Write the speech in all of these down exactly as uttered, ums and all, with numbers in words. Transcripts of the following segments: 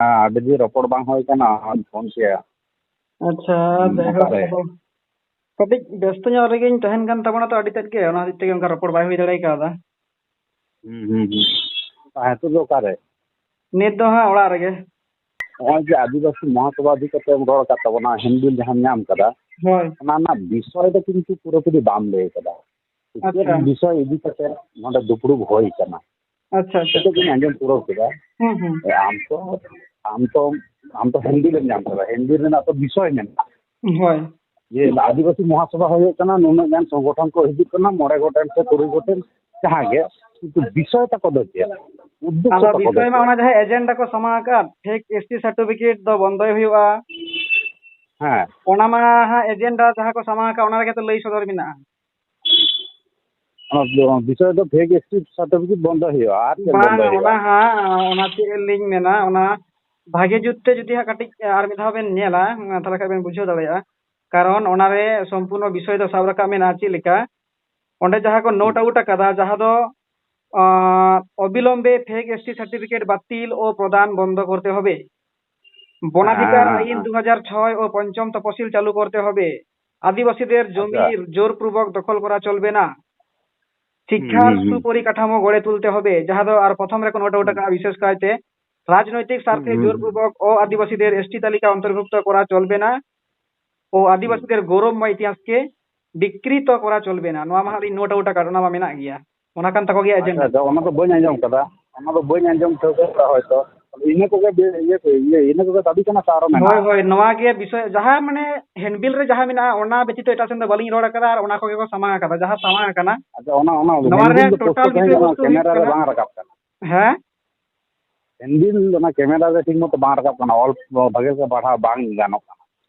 ᱟᱹᱰᱤ ᱫᱤᱱ ᱨᱚᱯᱚᱲ ᱵᱟᱝ ᱦᱩᱭ ᱠᱟᱱᱟ, ᱚᱱᱟᱧ ᱯᱷᱳᱱ ᱠᱮᱭᱟ᱾ ᱟᱪᱪᱷᱟ, ᱦᱩᱸ, ᱡᱟᱭᱦᱳᱠ, ᱚᱠᱟᱨᱮ? ᱟᱫᱚ ᱠᱟᱹᱴᱤᱡ ᱵᱮᱥᱛᱚ ᱧᱚᱜ ᱨᱮᱜᱮᱧ ᱛᱟᱦᱮᱱ ᱠᱟᱱ ᱛᱟᱵᱚᱱᱟ ᱛᱚ, ᱟᱹᱰᱤ ᱛᱮᱫ ᱜᱮ, ᱚᱱᱟ ᱦᱚᱛᱮᱡ ᱛᱮᱜᱮ ᱚᱱᱠᱟ ᱨᱚᱯᱚᱲ ᱵᱟᱭ ᱦᱩᱭ ᱫᱟᱲᱮ ᱠᱟᱣᱫᱟ᱾ ᱦᱩᱸ, ᱦᱩᱸ, ᱦᱩᱸ᱾ ᱟᱨ ᱱᱤᱛᱚᱜ ᱫᱚ ᱚᱠᱟᱨᱮ? ᱱᱤᱛ ᱫᱚ ᱦᱟᱸᱜ ᱚᱲᱟᱜ ᱨᱮᱜᱮ᱾ ᱱᱚᱜᱼᱚᱭ ᱡᱮ ᱟᱹᱫᱤᱵᱟᱹᱥᱤ ᱢᱚᱦᱟᱥᱚᱵᱷᱟ ᱤᱫᱤ ᱠᱟᱛᱮ ᱮᱢ ᱨᱚᱲ ᱟᱠᱟᱫ ᱛᱟᱵᱚᱱᱟ, ᱦᱮᱱᱰᱵᱤᱞ ᱡᱟᱦᱟᱸᱢ ᱧᱟᱢ ᱠᱟᱫᱟ, ᱦᱳᱭ᱾ ᱚᱱᱟ ᱨᱮᱱᱟᱜ ᱵᱤᱥᱚᱭ ᱫᱚ ᱠᱤᱱᱛᱩ ᱯᱩᱨᱟᱹᱯᱩᱨᱤ ᱵᱟᱢ ᱞᱟᱹᱭ ᱠᱟᱫᱟ᱾ ᱪᱮᱫ ᱟᱪᱪᱷᱟ᱾ ᱵᱤᱥᱚᱭ ᱤᱫᱤ ᱠᱟᱛᱮ ᱱᱚᱰᱮ ᱫᱩᱯᱲᱩᱵ ᱦᱩᱭ ᱠᱟᱱᱟ? ᱟᱪᱪᱷᱟ, ᱟᱪᱪᱷᱟ᱾ ᱱᱤᱛᱚᱜ ᱜᱤᱧ ᱟᱸᱡᱚᱢ ᱯᱩᱨᱟᱹᱣ ᱠᱮᱫᱟ᱾ ᱦᱩᱸ, ᱦᱩᱸ᱾ ᱟᱢ ᱛᱚ, ᱟᱢ ᱛᱚ, ᱟᱢ ᱛᱚ ᱦᱮᱱᱰᱵᱤᱞ ᱮᱢ ᱧᱟᱢ ᱠᱟᱫᱟ, ᱦᱮᱱᱰᱵᱤᱞ ᱨᱮᱱᱟᱜ ᱛᱚ ᱵᱤᱥᱚᱭ ᱢᱮᱱᱟᱜᱼᱟ᱾ ᱦᱳᱭ᱾ ᱡᱮ ᱟᱹᱫᱤᱵᱟᱹᱥᱤ ᱢᱚᱦᱟᱥᱚᱵᱷᱟ ᱦᱩᱭᱩᱜ ᱠᱟᱱᱟ, ᱱᱩᱱᱟᱹᱜ ᱜᱟᱱ ᱥᱚᱝᱜᱚᱴᱷᱚᱱ ᱠᱚ ᱦᱤᱡᱩᱜ ᱠᱟᱱᱟ, ᱢᱚᱬᱮ ᱜᱚᱴᱮᱱ ᱥᱮ ᱛᱩᱨᱩᱭ ᱜᱚᱴᱮᱱ, ᱡᱟᱦᱟᱸ ᱜᱮ, ᱠᱤᱱᱛᱩ ᱵᱤᱥᱚᱭ ᱛᱟᱠᱚ ᱫᱚ ᱪᱮᱫ? ᱩᱫᱽᱫᱮᱥᱥᱚ ᱟᱫᱚ ᱛᱟᱠᱚ ᱫᱚ ᱵᱤᱥᱚᱭ ᱢᱟ ᱪᱮᱫ? ᱚᱱᱟ ᱡᱟᱦᱟᱸ ᱮᱡᱮᱱᱰᱟ ᱠᱚ ᱥᱟᱢᱟᱝ ᱟᱠᱟᱫ, ᱯᱷᱮᱠ ᱮᱥ ᱴᱤ ᱥᱟᱨᱴᱤᱯᱷᱤᱠᱮᱴ ᱫᱚ ᱵᱚᱱᱫᱚᱭ ᱦᱩᱭᱩᱜᱼᱟ᱾ ᱦᱮᱸ᱾ ᱚᱱᱟ ᱢᱟ ᱦᱟᱸᱜ ᱮᱡᱮᱱᱰᱟ ᱡᱟᱦᱟᱸ ᱠᱚ ᱥᱟᱢᱟᱝ ᱟᱠᱟᱫ, ᱚᱱᱟ ᱨᱮᱜᱮ ᱛᱚ ᱞᱟᱹᱭ ᱥᱚᱫᱚᱨ ᱢᱮᱱᱟᱜᱼᱟ᱾ ᱚᱱᱟ ᱵᱤᱥᱚᱭ ᱫᱚ ᱯᱷᱮᱠ ᱮᱥ ᱴᱤ ᱥᱟᱨᱴᱤᱯᱷᱤᱠᱮᱴ ᱵᱚᱱᱫᱚ ᱦᱩᱭᱩᱜᱼᱟ᱾ ᱟᱨ ᱪᱮᱫ ᱵᱟᱝ, ᱵᱚᱱᱫᱚ ᱦᱩᱭᱩᱜᱼᱟ? ᱚᱱᱟ ᱦᱟᱸᱜ, ᱚᱱᱟ ᱪᱮᱫ ᱞᱤᱧ ᱢᱮᱱᱟ, ᱚᱱᱟ ᱵᱷᱟᱜᱮ ᱡᱩᱛ ᱛᱮ ᱡᱩᱫᱤ ᱦᱟᱸᱜ ᱠᱟᱹᱴᱤᱡ ᱟᱨ ᱢᱤᱫ ᱫᱷᱟᱣ ᱵᱮᱱ ᱧᱮᱞᱟ, ᱛᱟᱦᱚᱞᱮ ᱠᱷᱟᱡ ᱵᱮᱱ ᱵᱩᱡᱷᱟᱹᱣ ᱫᱟᱲᱮᱭᱟᱜᱼᱟ᱾ ᱠᱟᱨᱚᱱ ᱚᱱᱟᱨᱮ ᱥᱚᱢᱯᱩᱨᱱᱚ ᱵᱤᱥᱚᱭ ᱫᱚ ᱥᱟᱵ ᱨᱟᱠᱟᱵ ᱢᱮᱱᱟᱜᱼᱟ ᱪᱮᱫ ᱞᱮᱠᱟ, ᱚᱸᱰᱮ ᱡᱟᱦᱟᱸ ᱠᱚ ᱱᱳᱴ ᱦᱩᱸ᱾ ᱟᱣᱩᱴ ᱟᱠᱟᱫᱟ, ᱡᱟᱦᱟᱸ ᱫᱚ, ᱟᱸ, ᱚᱵᱤᱞᱚᱢᱵᱮ ᱯᱷᱮᱠ ᱮᱥ ᱴᱤ ᱥᱟᱨᱴᱤᱯᱷᱤᱠᱮᱴ ᱵᱟᱛᱤᱞ ᱳ ᱯᱨᱚᱫᱟᱱ ᱵᱚᱱᱫᱚ ᱠᱚᱨᱛᱮ ᱦᱚᱵᱮ, ᱵᱚᱱᱟᱫᱷᱤᱠᱟᱨ ᱦᱮᱸ, ᱦᱮᱸ, ᱟᱭᱤᱱ ᱦᱮᱸ᱾ ᱫᱩ ᱦᱟᱡᱟᱨ ᱪᱷᱚᱭ ᱳ ᱯᱚᱧᱪᱚᱢ ᱛᱚᱯᱚᱥᱤᱞ ᱪᱟᱞᱩ ᱠᱚᱨᱛᱮ ᱦᱚᱵᱮ, ᱟᱹᱫᱤᱵᱟᱹᱥᱤদের জমি আচ্ছা। জোরপূর্বক দখল করা চলবে না, হুম, শিক্ষার হুম, হুম। সুপরিকাঠামো গড়ে তুলতে হবে, ᱡᱟᱦᱟᱸ ᱫᱚ ᱟᱨ ᱯᱨᱚᱛᱷᱚᱢ ᱨᱮᱠᱚ ᱱᱳᱴ ᱟᱣᱩᱴ ᱦᱩᱸ᱾ ᱟᱠᱟᱫᱼᱟ, ᱵᱤᱥᱮᱥ ᱠᱟᱭᱛᱮ ᱨᱟᱡᱽᱱᱳᱭᱛᱤᱠ ᱦᱩᱸ, ᱥᱟᱨᱛᱷᱮ ᱦᱩᱸ, ᱦᱩᱸ᱾ জোরপূর্বক ও আদিবাসীদের এসটি তালিকা অন্তর্ভুক্ত করা চলবে না ও হুম। আদিবাসীদের গৌরবময় ইতিহাসকে বিকৃত করা চলবে না, ᱱᱚᱣᱟ ᱢᱟ ᱦᱟᱸᱜ ᱞᱤᱧ ᱱᱳᱴ ᱟᱣᱩᱴ ᱟᱠᱟᱫ, ᱚᱱᱟ ᱢᱟ ᱢᱮᱱᱟᱜ ᱜᱮᱭᱟ᱾ ᱚᱱᱟ ᱠᱟᱱ ᱛᱟᱠᱚ ᱜᱮᱭᱟ ᱟᱪᱪᱷᱟ, ᱮᱡᱮᱱᱰᱟ᱾ ᱟᱪᱪᱷᱟ, ᱚᱱᱟ ᱫᱚ ᱵᱟᱹᱧ ᱟᱸᱡᱚᱢ ᱠᱟᱫᱟ, ᱚᱱᱟ ᱫᱚ ᱵᱟᱹᱧ ᱟᱸᱡᱚᱢ ᱴᱷᱟᱹᱣᱠᱟᱹ ᱠᱟᱫᱟ ᱦᱚᱭᱛᱚ᱾ ᱤᱱᱟᱹ ᱠᱚᱜᱮ ᱵᱮ-, ᱤᱭᱟᱹ ᱠᱚ, ᱤᱭᱟᱹ, ᱤᱱᱟᱹ ᱠᱚᱜᱮ ᱫᱟᱹᱵᱤ ᱠᱟᱱᱟ ᱥᱮ ᱟᱨᱚ ᱢᱮᱱᱟᱜᱼᱟ? ᱦᱳᱭ, ᱦᱳᱭ, ᱱᱚᱣᱟ ᱜᱮ ᱵᱤᱥᱚᱭ, ᱡᱟᱦᱟᱸ ᱢᱟᱱᱮ ᱦᱮᱱᱰᱵᱤᱞ ᱨᱮ ᱡᱟᱦᱟᱸ ᱢᱮᱱᱟᱜᱼᱟ, ᱚᱱᱟ ᱵᱮᱛᱤᱛᱚ ᱮᱴᱟᱜ ᱥᱮᱱ ᱫᱚ ᱵᱟᱹᱞᱤᱧ ᱨᱚᱲ ᱟᱠᱟᱫᱟ, ᱟᱨ ᱚᱱᱟ ᱠᱚᱜᱮ ᱠᱚ ᱥᱟᱢᱟᱝ ᱟᱠᱟᱫᱟ, ᱡᱟᱦᱟᱸ ᱥᱟᱢᱟᱝ ᱟᱠᱟᱱᱟ᱾ ᱟᱪᱪᱷᱟ, ᱚᱱᱟ, ᱚᱱᱟ ᱱᱚᱣᱟ ᱦᱮᱱᱰᱵᱤᱞ ᱨᱮᱭᱟᱜ ᱫᱚ ᱴᱳᱴᱟᱞ ᱯᱩᱥᱴᱟᱹᱣ ᱥᱟᱺᱦᱤᱡ ᱵᱤᱥᱚᱭ ᱚᱱᱟ ᱵᱚᱥᱛᱩ ᱠᱮᱢᱮᱨᱟ ᱦᱩᱭᱩᱜ ᱨᱮ ᱠᱟᱱᱟ, ᱵᱟᱝ ᱨᱟᱠᱟᱵ ᱠᱟᱱᱟ᱾ ᱦᱮᱸ? ᱦᱮᱱᱰᱵᱤᱞ ᱚᱱᱟ ᱠᱮᱢᱮᱨᱟ ᱨᱮ ᱴᱷᱤᱠ ᱢᱚᱛᱚ ᱵᱟᱝ ᱨᱟᱠᱟᱵ ᱠᱟᱱᱟ, ᱚᱞ ᱵᱷᱟᱜᱮ ᱞᱮᱠᱟ ᱯᱟᱲᱦᱟᱣ ᱵᱟᱝ ᱜᱟᱱᱚᱜ ᱠᱟᱱᱟ᱾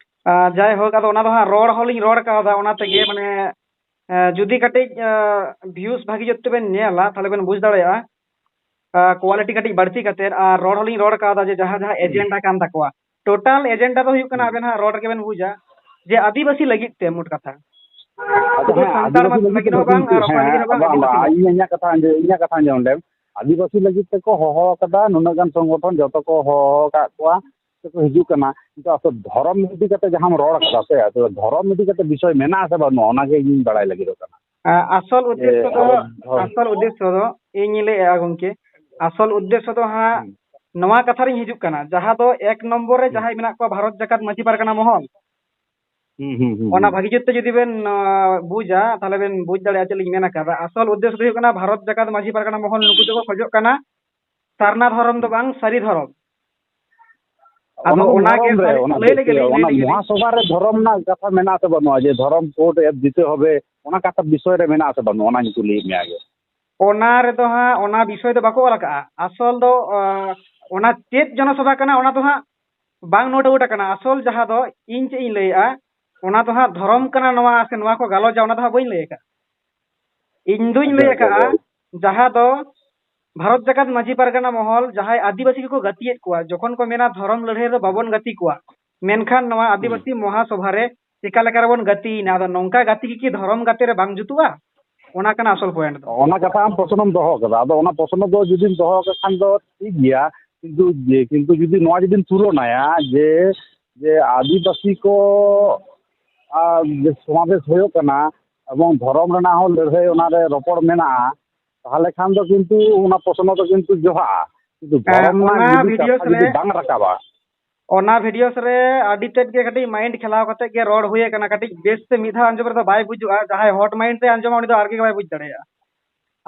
ᱟᱨ ᱡᱟᱭᱦᱳᱠ, ᱟᱫᱚ ᱚᱱᱟ ᱫᱚ ᱦᱟᱸᱜ ᱨᱚᱲ ᱦᱚᱸᱞᱤᱧ ᱨᱚᱲ ᱠᱟᱣᱫᱟ, ᱚᱱᱟ ᱛᱮᱜᱮ ᱢᱟᱱᱮ, ᱮ, ᱡᱩᱫᱤ ᱠᱟᱹᱴᱤᱡ, ᱮ, ᱵᱷᱤᱭᱩᱥ ᱵᱷᱟᱜᱤ ᱡᱩᱛ ᱛᱮᱵᱮᱱ ᱧᱮᱞᱟ, ᱛᱟᱦᱞᱮ ᱵᱮᱱ ᱵᱩᱡᱽ ᱫᱟᱲᱮᱭᱟᱜᱼᱟ, ᱮ, ᱠᱳᱣᱟᱞᱤᱴᱤ ᱠᱟᱹᱴᱤᱡ ᱵᱟᱹᱲᱛᱤ ᱠᱟᱛᱮᱫ᱾ ᱟᱨ ᱨᱚᱲ ᱦᱚᱸᱞᱤᱧ ᱨᱚᱲ ᱠᱟᱣᱫᱟ ᱡᱮ ᱡᱟᱦᱟᱸ ᱡᱟᱦᱟᱸ ᱦᱩᱸ᱾ ᱮᱡᱮᱱᱰᱟ ᱠᱟᱱ ᱛᱟᱠᱚᱣᱟ, ᱴᱳᱴᱟᱞ ᱮᱡᱮᱱᱰᱟ ᱫᱚ ᱦᱩᱭᱩᱜ ᱠᱟᱱᱟ, ᱦᱩᱸ᱾ ᱟᱵᱮᱱ ᱦᱟᱸᱜ ᱨᱚᱲ ᱨᱮᱜᱮ ᱵᱮᱱ ᱵᱩᱡᱟ ᱡᱮ ᱟᱹᱫᱤᱵᱟᱹᱥᱤ ᱞᱟᱹᱜᱤᱫ ᱛᱮ ᱢᱳᱴ ᱠᱟᱛᱷᱟ᱾ ᱟᱪᱪᱷᱟ, ᱥᱩᱫᱷᱩ ᱦᱮᱸ, ᱥᱟᱱᱛᱟᱲ ᱟᱹᱫᱤᱵᱟᱹᱥᱤ ᱞᱟᱹᱜᱤᱫ ᱞᱟᱹᱜᱤᱫ ᱫᱚ ᱦᱚᱸ ᱵᱟᱝ, ᱠᱤᱱᱛᱩ, ᱟᱨ ᱚᱠᱚᱭ ᱦᱮᱸ, ᱞᱟᱹᱜᱤᱫ ᱦᱚᱸ ᱵᱟᱝ, ᱵᱟᱝ, ᱟᱹᱫᱤᱵᱟᱹᱥᱤ ᱵᱟᱝ, ᱞᱟᱹᱜᱤᱫ᱾ ᱤᱧ ᱤᱧᱟᱹᱜ ᱠᱟᱛᱷᱟ ᱟᱸᱡᱚᱢ, ᱤᱧᱟᱹᱜ ᱠᱟᱛᱷᱟ ᱟᱸᱡᱚᱢ ᱞᱮᱢ᱾ ᱟᱹᱫᱤᱵᱟᱹᱥᱤ ᱞᱟᱹᱜᱤᱫ ᱛᱮᱠᱚ ᱦᱚᱦᱚ ᱟᱠᱟᱫᱟ, ᱱᱩᱱᱟᱹᱜ ᱜᱟᱱ ᱥᱚᱝᱜᱚᱴᱷᱚᱱ ᱡᱚᱛᱚ ᱠᱚ ᱦᱚᱦᱚ ᱟᱠᱟᱫ ᱠᱚᱣᱟ, ᱛᱮᱠᱚ ᱦᱤᱡᱩᱜ ᱠᱟᱱᱟ, ᱠᱤᱱᱛᱩ ᱟᱥᱚᱞ ᱫᱷᱚᱨᱚᱢ ᱤᱫᱤ ᱠᱟᱛᱮ ᱡᱟᱦᱟᱸᱢ ᱨᱚᱲ ᱠᱟᱫᱟ ᱥᱮ, ᱟᱫᱚ ᱫᱷᱚᱨᱚᱢ ᱤᱫᱤ ᱠᱟᱛᱮ ᱵᱤᱥᱚᱭ ᱢᱮᱱᱟᱜᱼᱟ ᱥᱮ ᱵᱟᱹᱱᱩᱜᱼᱟ, ᱚᱱᱟᱜᱮ ᱤᱧᱤᱧ ᱵᱟᱲᱟᱭ ᱞᱟᱹᱜᱤᱫᱚᱜ ᱠᱟᱱᱟ᱾ ᱟᱥᱚᱞ ᱩᱫᱽᱫᱮᱥᱥᱚ ᱫᱚ ᱫᱷᱚᱨᱚᱢ ᱟᱥᱚᱞ ᱩᱫᱽᱫᱮᱥᱥᱚ ᱫᱚ ᱤᱧᱤᱧ ᱞᱟᱹᱭᱮᱫᱼᱟ ᱜᱚᱢᱠᱮ, ᱟᱥᱚᱞ ᱩᱫᱽᱫᱮᱥᱥᱚ ᱫᱚ ᱦᱟᱸᱜ ᱱᱚᱣᱟ ᱠᱟᱛᱷᱟ ᱨᱤᱧ ᱦᱤᱡᱩᱜ ᱠᱟᱱᱟ, ᱡᱟᱦᱟᱸ ᱫᱚ ᱮᱠ ᱱᱚᱢᱵᱚᱨ ᱨᱮ ᱡᱟᱦᱟᱸᱭ ᱢᱮᱱᱟᱜ ᱠᱚᱣᱟ ᱵᱷᱟᱨᱚᱛ ᱡᱟᱠᱟᱛ ᱢᱟᱹᱡᱷᱤ ᱯᱟᱨᱜᱟᱱᱟ ᱢᱚᱦᱚᱞ, ᱦᱩᱸ, ᱦᱩᱸ, ᱦᱩᱸ, ᱚᱱᱟ ᱦᱩᱸ᱾ ᱵᱷᱟᱹᱜᱤ ᱡᱩᱛ ᱛᱮ ᱡᱩᱫᱤ ᱵᱮᱱ ᱵᱩᱡᱟ, ᱛᱟᱦᱚᱞᱮ ᱵᱮᱱ ᱵᱩᱡᱽ ᱫᱟᱲᱮᱭᱟᱜᱼᱟ ᱪᱮᱫ ᱞᱤᱧ ᱢᱮᱱ ᱟᱠᱟᱫᱟ᱾ ᱟᱥᱚᱞ ᱩᱫᱽᱫᱮᱥᱥᱚ ᱫᱚ ᱦᱩᱭᱩᱜ ᱠᱟᱱᱟ, ᱵᱷᱟᱨᱚᱛ ᱡᱟᱠᱟᱛ ᱢᱟᱹᱡᱷᱤ ᱯᱟᱨᱜᱟᱱᱟ ᱢᱚᱦᱚᱞ ᱱᱩᱠᱩ ᱫᱚᱠᱚ ᱠᱷᱚᱡᱚᱜ ᱠᱟᱱᱟ ᱥᱟᱨᱱᱟ ᱫᱷᱚᱨᱚᱢ ᱫᱚ ᱵᱟᱝ, ᱥᱟᱹᱨᱤ ᱫᱷᱚᱨᱚᱢ᱾ ᱟᱫᱚ ᱚᱱᱟ ᱚᱱᱟᱜᱮ ᱫᱷᱚᱨᱚᱢ ᱨᱮ, ᱥᱟᱹᱨᱤ-, ᱚᱱᱟ ᱞᱟᱹᱭ ᱞᱮᱜᱮ ᱞᱤᱧ, ᱞᱟᱹᱭ ᱚᱱᱟ ᱞᱮᱜᱮ ᱞᱤᱧ᱾ ᱢᱚᱦᱟᱥᱚᱵᱷᱟ ᱨᱮ ᱫᱷᱚᱨᱚᱢ ᱨᱮᱱᱟᱜ ᱠᱟᱛᱷᱟ ᱢᱮᱱᱟᱜ ᱥᱮ ᱵᱟᱹᱱᱩᱜᱼᱟ, ᱡᱮ ᱫᱷᱚᱨᱚᱢ ᱠᱳᱰ ᱮᱯ ᱫᱤᱛᱮ ᱦᱚᱵᱮ, ᱚᱱᱟ ᱠᱟᱛᱷᱟ ᱵᱤᱥᱚᱭ ᱨᱮ ᱢᱮᱱᱟᱜ ᱥᱮ ᱵᱟᱹᱱᱩᱜᱼᱟ, ᱚᱱᱟᱧ ᱠᱩᱞᱤᱭᱮᱫ ᱢᱮᱭᱟ ᱟᱜᱮ᱾ ᱚᱱᱟ ᱨᱮᱫᱚ ᱦᱟᱸᱜ, ᱚᱱᱟ ᱵᱤᱥᱚᱭ ᱫᱚ ᱵᱟᱠᱚ ᱚᱞ ᱟᱠᱟᱜᱼᱟ᱾ ᱟᱥᱚᱞ ᱫᱚ, ᱟᱸ, ᱚᱱᱟ ᱪᱮᱫ ᱡᱚᱱᱚᱥᱚᱵᱷᱟ ᱠᱟᱱᱟ, ᱚᱱᱟ ᱫᱚ ᱦᱟᱸᱜ ᱵᱟᱝ ᱱᱳᱴ ᱟᱣᱩᱴ ᱟᱠᱟᱱᱟ᱾ ᱟᱥᱚᱞ ᱡᱟᱦᱟᱸ ᱫᱚ ᱤᱧ ᱪᱮᱫ ᱤᱧ ᱞᱟᱹᱭᱮᱫᱼᱟ, ᱚᱱᱟ ᱫᱚ ᱦᱟᱸᱜ ᱫᱷᱚᱨᱚᱢ ᱠᱟᱱᱟ ᱱᱚᱣᱟ ᱥᱮ ᱱᱚᱣᱟ ᱠᱚ ᱜᱟᱞᱚᱪᱟ, ᱚᱱᱟ ᱫᱚ ᱦᱟᱸᱜ ᱵᱟᱹᱧ ᱞᱟᱹᱭ ᱟᱠᱟᱫᱼᱟ᱾ ᱤᱧ ᱫᱩᱧ ᱟᱪᱪᱷᱟ, ᱞᱟᱹᱭ ᱟᱪᱪᱷᱟ, ᱟᱠᱟᱫᱼᱟ, ᱟᱪᱪᱷᱟ᱾ ᱡᱟᱦᱟᱸ ᱫᱚ ᱵᱷᱟᱨᱚᱛ ᱡᱟᱠᱟᱛ ᱢᱟᱹᱡᱷᱤ ᱯᱟᱨᱜᱟᱱᱟ ᱢᱚᱦᱚᱞ ᱡᱟᱦᱟᱸᱭ ᱟᱹᱫᱤᱵᱟᱹᱥᱤ ᱠᱚᱠᱚ ᱜᱟᱛᱮᱭᱮᱫ ᱠᱚᱣᱟ, ᱡᱚᱠᱷᱚᱱ ᱠᱚ ᱢᱮᱱᱟ ᱫᱷᱚᱨᱚᱢ ᱞᱟᱹᱲᱦᱟᱹᱭ ᱨᱮᱫᱚ ᱵᱟᱵᱚᱱ ᱜᱟᱛᱮ ᱠᱚᱣᱟ, ᱢᱮᱱᱠᱷᱟᱱ ᱱᱚᱣᱟ ᱦᱩᱸ᱾ ᱟᱹᱫᱤᱵᱟᱹᱥᱤ ᱢᱚᱦᱟᱥᱚᱵᱷᱟ ᱨᱮ ᱪᱮᱠᱟ ᱞᱮᱠᱟ ᱨᱮᱵᱚᱱ ᱜᱟᱛᱮᱭᱮᱱᱟ? ᱟᱫᱚ ᱱᱚᱝᱠᱟ ᱜᱟᱛᱮ ᱜᱮ ᱠᱤ ᱫᱷᱚᱨᱚᱢ ᱜᱟᱛᱮ ᱨᱮ ᱵᱟᱝ ᱡᱩᱛᱩᱜᱼᱟ? ᱚᱱᱟ ᱠᱟᱱᱟ ᱟᱥᱚᱞ ᱯᱚᱭᱮᱱᱴ ᱫᱚ᱾ ᱚᱱᱟ ᱠᱟᱛᱷᱟ ᱟᱢ ᱯᱨᱚᱥᱱᱚᱢ ᱫᱚᱦᱚ ᱠᱟᱫᱟ, ᱟᱫᱚ ᱚᱱᱟ ᱯᱨᱚᱥᱱᱚ ᱫᱚ ᱡᱩᱫᱤᱢ ᱫᱚᱦᱚ ᱠᱟᱜ ᱠᱷᱟᱱ ᱫᱚ ᱴᱷᱤᱠ ᱜᱮᱭᱟ, ᱠᱤᱱᱛᱩ ᱡᱮ, ᱠᱤᱱᱛᱩ ᱡᱩᱫᱤ ᱱᱚᱣᱟ ᱡᱩᱫᱤᱢ ᱛᱩᱞᱚᱱᱟᱭᱟ ᱡᱮ, ᱡᱮ ᱟᱹᱫᱤᱵᱟᱹᱥᱤ ᱠᱚ, ᱟᱨ, ᱡᱮ ᱥᱚᱢᱟᱵᱮᱥ ᱦᱩᱭᱩᱜ ᱠᱟᱱᱟ ᱮᱵᱚᱝ ᱫᱷᱚᱨᱚᱢ ᱨᱮᱱᱟᱜ ᱦᱚᱸ ᱞᱟᱹᱲᱦᱟᱹᱭ ᱚᱱᱟᱨᱮ ᱨᱚᱯᱚᱲ ᱢᱮᱱᱟᱜᱼᱟ, ᱛᱟᱦᱚᱞᱮ ᱠᱷᱟᱱ ᱫᱚ ᱠᱤᱱᱛᱩ ᱚᱱᱟ ᱯᱨᱚᱥᱱᱚ ᱫᱚ ᱠᱤᱱᱛᱩ ᱡᱚᱦᱟᱜᱼᱟ, ᱠᱤᱱᱛᱩ ᱦᱮᱸ, ᱫᱷᱚᱨᱚᱢ ᱨᱮᱱᱟᱜ ᱚᱱᱟ ᱡᱩᱫᱤ ᱵᱷᱤᱰᱤᱭᱳ ᱠᱟᱛᱷᱟ ᱨᱮ ᱡᱩᱫᱤ ᱵᱟᱝ ᱨᱟᱠᱟᱵᱟ᱾ ᱚᱱᱟ ᱵᱷᱤᱰᱤᱭᱳ ᱨᱮ ᱟᱹᱰᱤ ᱛᱮᱫ ᱜᱮ ᱠᱟᱹᱴᱤᱡ ᱢᱟᱭᱤᱱᱰ ᱠᱷᱮᱞᱟᱣ ᱠᱟᱛᱮ ᱜᱮ ᱨᱚᱲ ᱦᱩᱭ ᱟᱠᱟᱱᱟ᱾ ᱠᱟᱹᱴᱤᱡ ᱵᱮᱥ ᱛᱮ ᱢᱤᱫ ᱫᱷᱟᱣ ᱟᱸᱡᱚᱢ ᱨᱮᱫᱚ ᱵᱟᱭ ᱵᱩᱡᱩᱜᱼᱟ, ᱡᱟᱦᱟᱸᱭ ᱦᱚᱴ ᱢᱟᱭᱤᱱᱰ ᱛᱮ ᱟᱸᱡᱚᱢᱟ ᱩᱱᱤ ᱫᱚ ᱟᱨ ᱜᱮ ᱵᱟᱭ ᱵᱩᱡᱽ ᱫᱟᱲᱮᱭᱟᱜᱼᱟ᱾